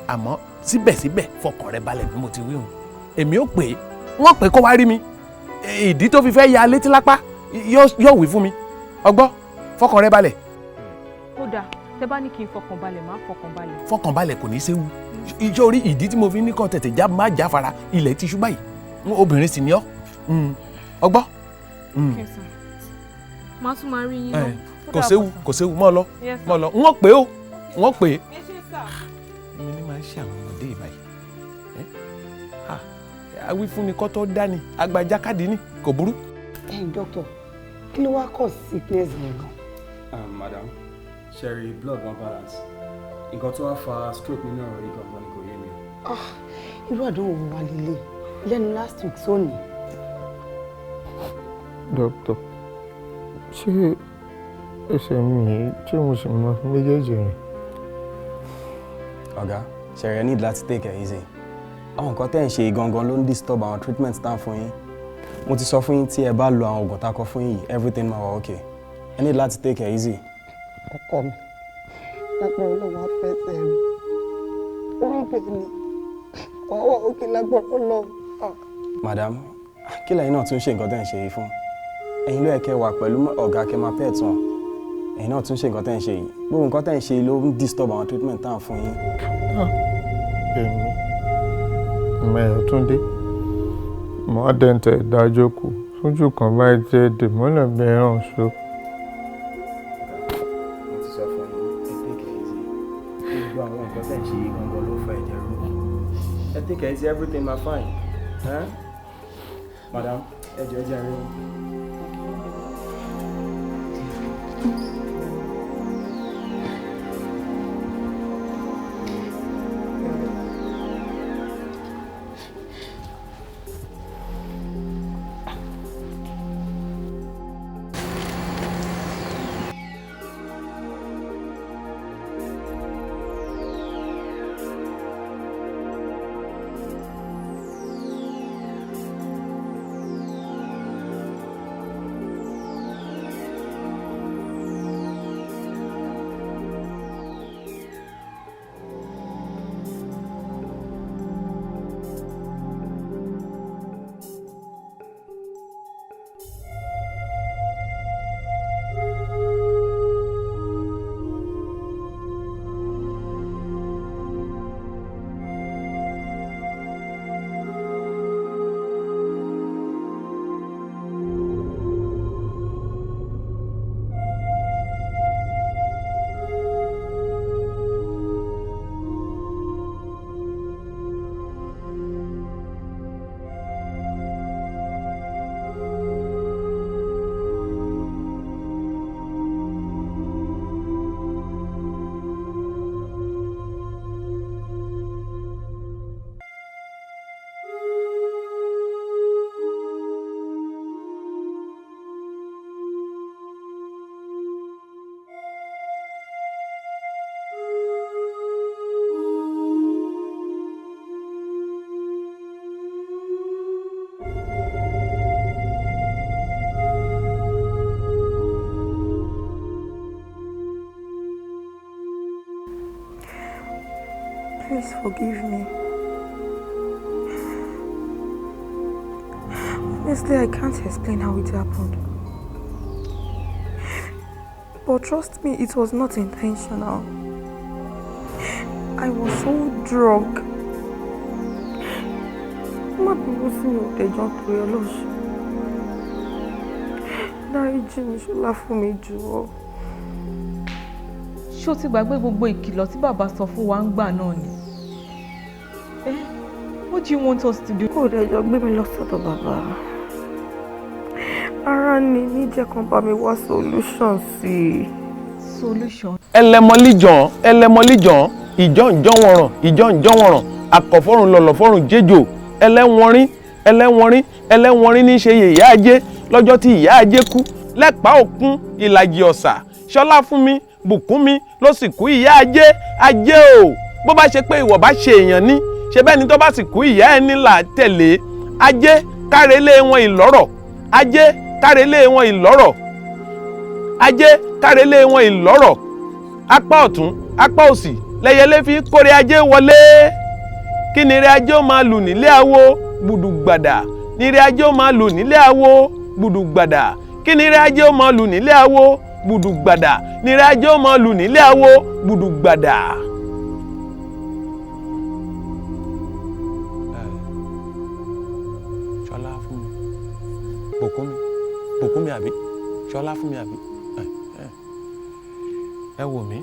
Àmọ́ síbẹ̀síbẹ̀, fọkàn rẹ balẹ̀ bí mo ti wí hùn. Èmi ò pè é, wọ́n pè é kó wá rí mi. Ìdí tó fi fẹ́ ya létí lápá yóò wí fún mi. Ọgbọ́, fọkàn rẹ balẹ̀. Ó dáa, tẹ bá ní kí n fọkàn balẹ̀, má fọkàn balẹ̀. Fọkàn balẹ̀, kò ní í séwu. Ijó orí ìdí tí mo fi ní kàn tètè já má jáfara, ilẹ̀ ti ṣú báyìí, obìnrin sì ni ọ́. Ọgbọ́. Okay, sir. Màá tún máa rí yín lọ. Kò séwu, kò séwu, mọ́ ọ lọ. Yes, sir. Mọ́ ọ lọ, wọ́n pè ó, wọ́n pè é. Ẹ ṣé, sir. Èmi ni máa ń ṣe àwọn ọmọdé yìí báyìí. Ẹ́, ah, awífúnni kọ́ tó dání agbajákàdí ni kò burú. Ẹ̀yin doctor, kí ló wá cause sickness yẹn gan? Madam, sherry blood wọn balance. Nǹkan tó wá fa stroke nínú ọ̀rọ̀ yìí gangan ni kò yé mi. Ah, irú àdánwò wo wà lélẹ̀ lẹ́nu last week sóní? Dókítà, ṣé ẹsẹ̀ mi yìí tí mo sì mọ méjèèjì rìn? Ọ̀gá, sherry, ẹ need láti take it easy. Àwọn nǹkan tẹ́ ń ṣe gangan ló ń disturb àwọn treatment tá à ń fún yín. Mo ti sọ fún yín, tí ẹ bá lo àwọn oògùn tá a kọ fún yín yìí, everything máa wà okay. Ẹ need láti take it easy. Ọkọ mi, lágbára Ọlọ́run á fẹsẹ̀ mi orí bẹ́ẹ̀ ni wàá wà òkè lágbára Ọlọ́run. Ah. Madam, kí lẹ́yìn náà tún ṣe nǹkan tẹ́ ń ṣe yìí fún? Ẹ̀yin ló yẹ kẹ́ wà pẹ̀lú ọ̀gá, kẹ́ máa pet wọn. Ẹ̀yin náà tún ṣe nǹkan tẹ́ ń ṣe yìí. Gbogbo nǹkan tẹ́ ń ṣe yìí ló ń disturb àwọn treatment tá à ń fún yín. Èmi Mẹ́yọ̀túndé, mo á dẹ̀ǹtẹ̀ ìdájókòó sójú kan báyìí tí ẹ dè mọ́lẹ̀ bí ẹran ṣo. Mo ti sọ fún yín, ẹ take it easy. Gbogbo àwọn nǹkan tẹ́ ń ṣe yìí gangan ló fa ẹ̀jẹ̀ ríru. Ẹ take it easy, everything ma fine. Huh? Madam, ẹ jọ̀ọ́, ẹ jẹ́ rí yín. Please forgive me. Honestly, I can't explain how it happened. But trust me, it was not intentional. I was so drunk. Má bínú sí mi ò dẹjọ́ torí ọlọ́ṣun. Dáríjì mi, Ṣọlá fún mi jọ̀ọ́. Ṣé o ti gbàgbé gbogbo ìkìlọ̀ tí bàbá sọ fún wa ń gbà náà ni? Eh, what do you want us to do? Kò dẹjọ́ gbé mi lọ sọ́dọ̀ bàbá. Ara ni mí, jẹ́ kan bá mi wá solution sí i. Solution. Ẹlẹmọlíjàn, ẹlẹmọlíjàn, ìjọ ǹjọ́ wọ̀ràn, ìjọ ǹjọ́ wọ̀ràn, akọ̀fọ́rùn lọ̀lọ̀fọ́rùn jẹ́jò, ẹlẹ́wọ̀nrín, ẹlẹ́wọ̀nrín, ẹlẹ́wọ̀nrín ní í ṣe ìyá ajé lọ́jọ́ tí ìyá ajé kú lẹ́pàá òkun ìlàjì ọ̀sà. Ṣọlá fún mi, bùkún mi ló sì kú ìyá ajé. Ajé o, bó bá ṣe pé ìwọ bá ṣe èèyàn ní ṣe bẹ́ẹ̀ ni tó bá sì kú ìyá ẹni là á tẹ̀lé. Ajé kárelé wọn ìlọ́rọ̀, ajé kárelé wọn ìlọ́rọ̀, ajé kárelé wọn ìlọ́rọ̀. Apá ọ̀tún apá òsì lẹ́yẹlé fi kórè ajé wọlé. Kí ni ire ajé ó máa lù nílé awo gbùdùgbàdà, ni ire ajé ó máa lù nílé awo gbùdùgbàdà. Kí ni ire ajé ó máa lù nílé awo gbùdùgbàdà, ni ire ajé ó máa lù nílé awo gbùdùgbàdà. Ṣọlá fún mi, bùkún mi, bùkún mi àbí Ṣọlá fún mi àbí. Ẹ wò mí,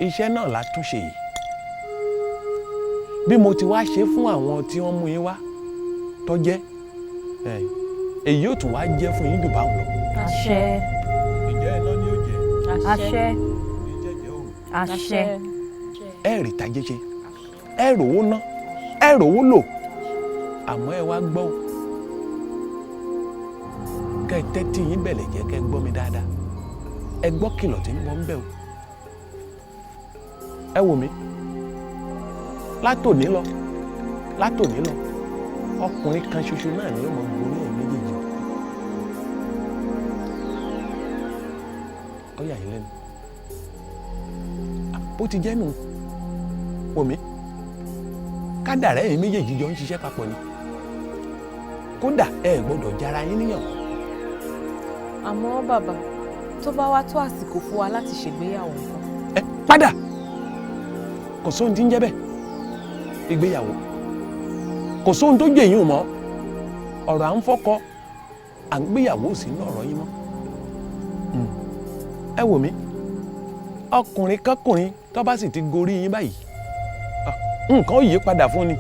iṣẹ́ náà la tún ṣe yìí. Bí mo ti wá ṣe fún àwọn tí wọ́n mú yín wá tó jẹ́ èyí ò tún wá jẹ́ fún yín jù báwọn lọ. Àṣẹ. Ìjẹ́ iná ni ó jẹ́. Àṣẹ. Àṣẹ. Ẹ rí tajé ṣe, ẹ rówó ná, ẹ rówó lò, àmọ́ ẹ wá gbọ́ o, kẹ́ ẹ tẹ́tí yín bẹ̀lẹ̀ jẹ́ kẹ́ ẹ gbọ́ mi dáadáa. Ẹ gbọ́ kìlọ̀ tí ń bọ̀ ń bẹ̀ o. Ẹ wò mí, látòní lọ, látòní lọ, ọkùnrin kan ṣoṣo náà ni ó mọ gorí ẹ̀ méjèèjì. Ó yà yín lẹ́nu bó ti jẹ́ nù. Wò mí, kádàrá ẹ̀yin méjèèjì jọ ń ṣiṣẹ́ papọ̀ ni, kódà ẹ gbọ́dọ̀ jára yín níyàn. Àmọ́ bàbá, tó bá wá tó àsìkò fún wa láti ṣègbéyàwó nǹkan. Ẹ padà, kò sóhun tí ń jẹ́ bẹ́ẹ̀ ìgbéyàwó, kò sóhun tó jẹ́ yín mọ́. Ọ̀rọ̀ à ń fọ́kọ à ń gbéyàwó sí inú ọ̀rọ̀ yín mọ́. Ẹ wò mí, ọkùnrin kọkùnrin tó bá sì ti gorí yín báyìí, nǹkan ó yí padà fún ni,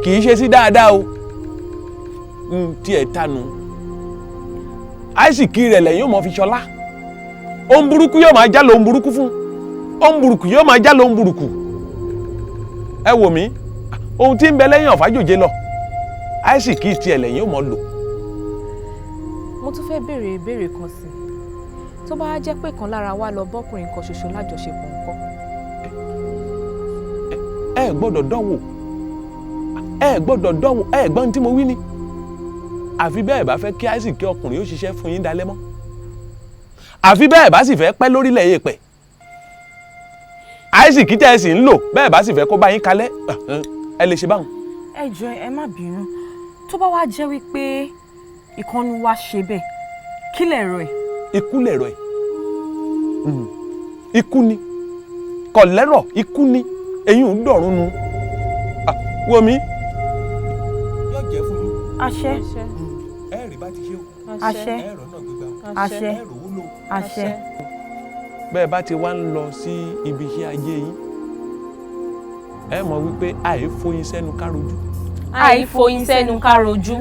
kì í ṣe sí dáadáa o. Tí ẹ tánu àìsíkì rẹ̀ lẹ́yìn ó mọ̀ fi ṣọlá. Ohun burúkú yóò máa já lóhun burúkú fún, ohun burúkú yóò máa já lóhun burúkú. Ẹ wò mí, ohun tí ń bẹ lẹ́yìn ọ̀fájòjé lọ, àìsíkì tiẹ̀ lẹ́yìn ó mọ̀ lò. Mo tún fẹ́ béèrè ìbéèrè kan sí i. Tó bá jẹ́ pé kan lára wa lọ bọ́kùnrin kan ṣoṣo lájọṣepọ̀ ńkọ́? Ẹ gbọ́dọ̀ dánwò, ẹ gbọ́dọ̀ dánwò. Ẹ gbọ́n tí mo wí ni. Àfi bẹ́ẹ̀ bá fẹ́ kí àìsíkì ọkùnrin ó ṣiṣẹ́ fún yín dalẹ́ mọ́, àfi bẹ́ẹ̀ bá sì fẹ́ pẹ́ lórílẹ̀ èèpẹ̀, àìsíkì tẹ́ ẹ sì ń lò bẹ́ẹ̀ bá sì fẹ́ kó bá yín kalẹ̀, ẹ lè ṣe báwọn. Ẹ jọ̀ọ́ ẹ má bínú, tó bá wá jẹ́ wípé ìkànnì wa ṣe bẹ́ẹ̀, kí lẹ̀rọ ẹ̀? Ikú lẹ̀rọ ẹ̀. Ikú ni, kò lẹ́rọ̀, ikú ni, eyín ò dọ̀run nu. Wo mi. Yóò jẹ́ fún yín. Àṣẹ. Ẹ rí bá ti ṣe o. Àṣẹ. Ẹ rọ̀ náà gbégbá o. Àṣẹ. Ẹ rò ó lò. Àṣẹ. Bẹ́ẹ̀ bá ti wá ń lọ sí ibi iṣẹ́ ajé yín, ẹ mọ̀ wípé àìfoyin sẹ́nu ká rojú. Àìfoyin sẹ́nu ká rojú.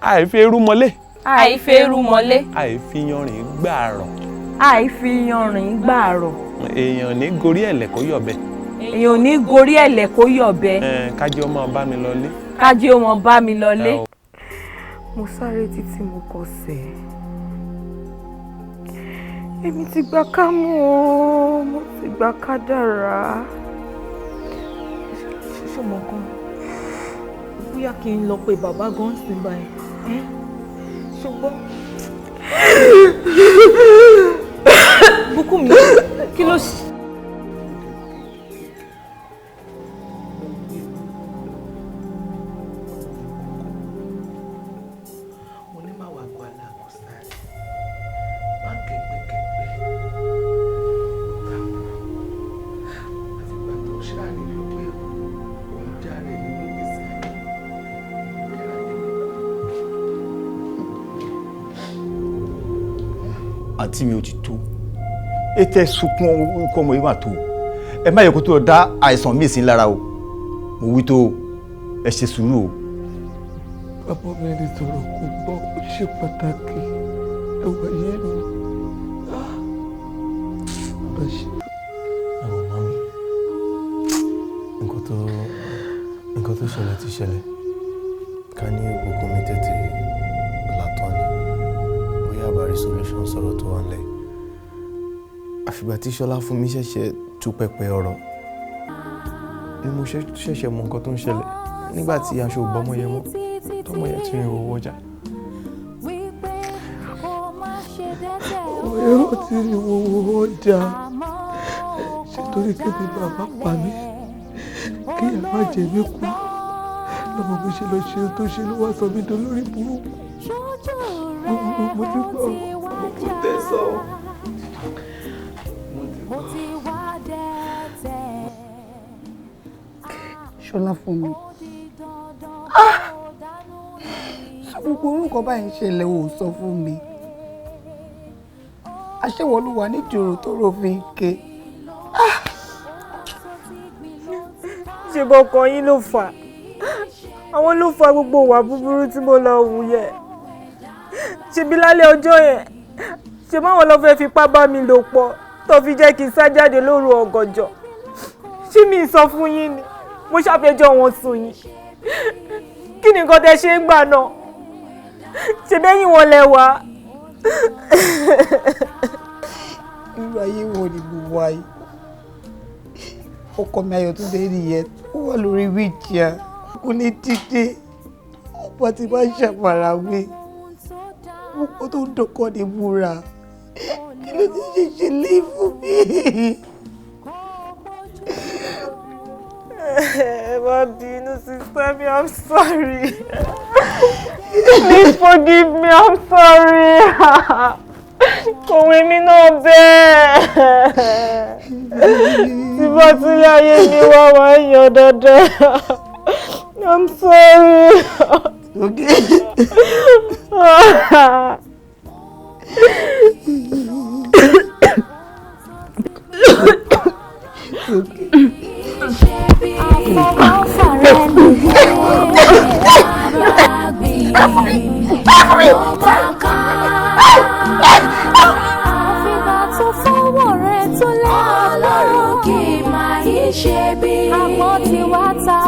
Àìfẹ́rú mọ́lé. Àìfẹ́rú mọ́lé. Àìfiyanrìn gbàrọ̀. Àìfiyanrìn gbàrọ̀. Èèyàn ní gorí ẹ̀lẹ̀ kó yọ̀bẹ. Èèyàn ní gorí ẹ̀lẹ̀ kó yọ̀bẹ. Kájí ọmọ bá mi lọlé. Kájí ọmọ bá mi lọlé. Mo sáré títí mo kọsẹ̀. Èmi ti gba kámú o, mo ti gba kádàrá. Ṣùgbọ́n kan, bóyá kí n lọ pe bàbá gan sí báyìí. Ṣùgbọ́n Bùkúnmi, kí ló ṣe? Àǹtí mi, ò ti tó. Ètò ẹ̀sùnkún ọkọ ọmọ yìí mà tó. Ẹ má yẹ kó tó lọ dá àìsàn míì sí lára o. Mo wí tó o, ẹ ṣe sùúrù o. Bàbá mi lè sọ̀rọ̀ kó gbọ́, ó ṣe pàtàkì ẹwà yé mi. Bá ṣe. Ẹ wò mami, nǹkan tó ṣẹlẹ̀ ti ṣẹlẹ̀. Ká ní ògùn mi tètè látọ̀ ni, bóyá àbá rí solution sọ̀rọ̀ tó wà nílẹ̀. Àfìgbà tí Ṣọlá fún mi ṣẹ̀ṣẹ̀ tú pẹpẹ ọ̀rọ̀ ni mo ṣẹ̀ṣẹ̀ mọ nǹkan tó ń ṣẹlẹ̀ nígbà tí aṣọ ò bọ́mọ yẹn mọ́, tọmọ yẹn ti rìn owó ọjà. Ọmọ yẹn ó ti rí owó ọjà. Ṣé torí kébì bàbá pa mí, kí ìyá má jẹ mí kú, lọmọ mi ṣe lọ ṣe tó ṣe ló wá sọ mí dolórí burúkú. Mo ti gbọ́, mo tẹ̀sán. Ṣọlá fún mi. Sọ gbogbo orúkọ báyìí ń ṣẹlẹ̀ ò sọ fún mi. Aṣẹ́wó ló wà níjòrò tó rò fi ń ké. Ṣe bọkàn yín ló fà á? Àwọn ló fa gbogbo ìwà búburú tí mo lọ hù yẹn. Ṣebí lálẹ́ ọjọ́ yẹn, ṣe báwọn lọ fẹ́ fipá bá mi lò pọ̀ tó fi jẹ́ kí n sá jáde lóru ọ̀gànjọ́. Ṣé mi sọ fún yín ni? Mo ṣàfẹ́jọ́ wọn sùn yín. Kí ni nǹkan tẹ ṣe ń gbà náà? Ṣe bẹ́yìn wọn lẹ wá. Irú ayé wo ni mo wá yìí? Ọkọ mi Ayọ̀túndé nìyẹn, ó wà lórí wheelchair, kò ní dìde. Ọba ti máa ń ṣàfarawé. Ọkọ tó ń dọkọ ni múra. Kí ló ti ṣe ṣe lé fún mi? Ẹ má bínú, sister mi, I'm sorry. Please forgive me, I'm sorry. Kòwé mi náà bẹ́ẹ̀. Tí bá túlẹ̀ ayé mi wá wá yan dandan. I'm sorry. Okay. Àfìgbà tó fọwọ́ rẹ̀ tó lé. Ọlọ́run kì í máa yí ṣe bí. Àpọ̀ tí wá ta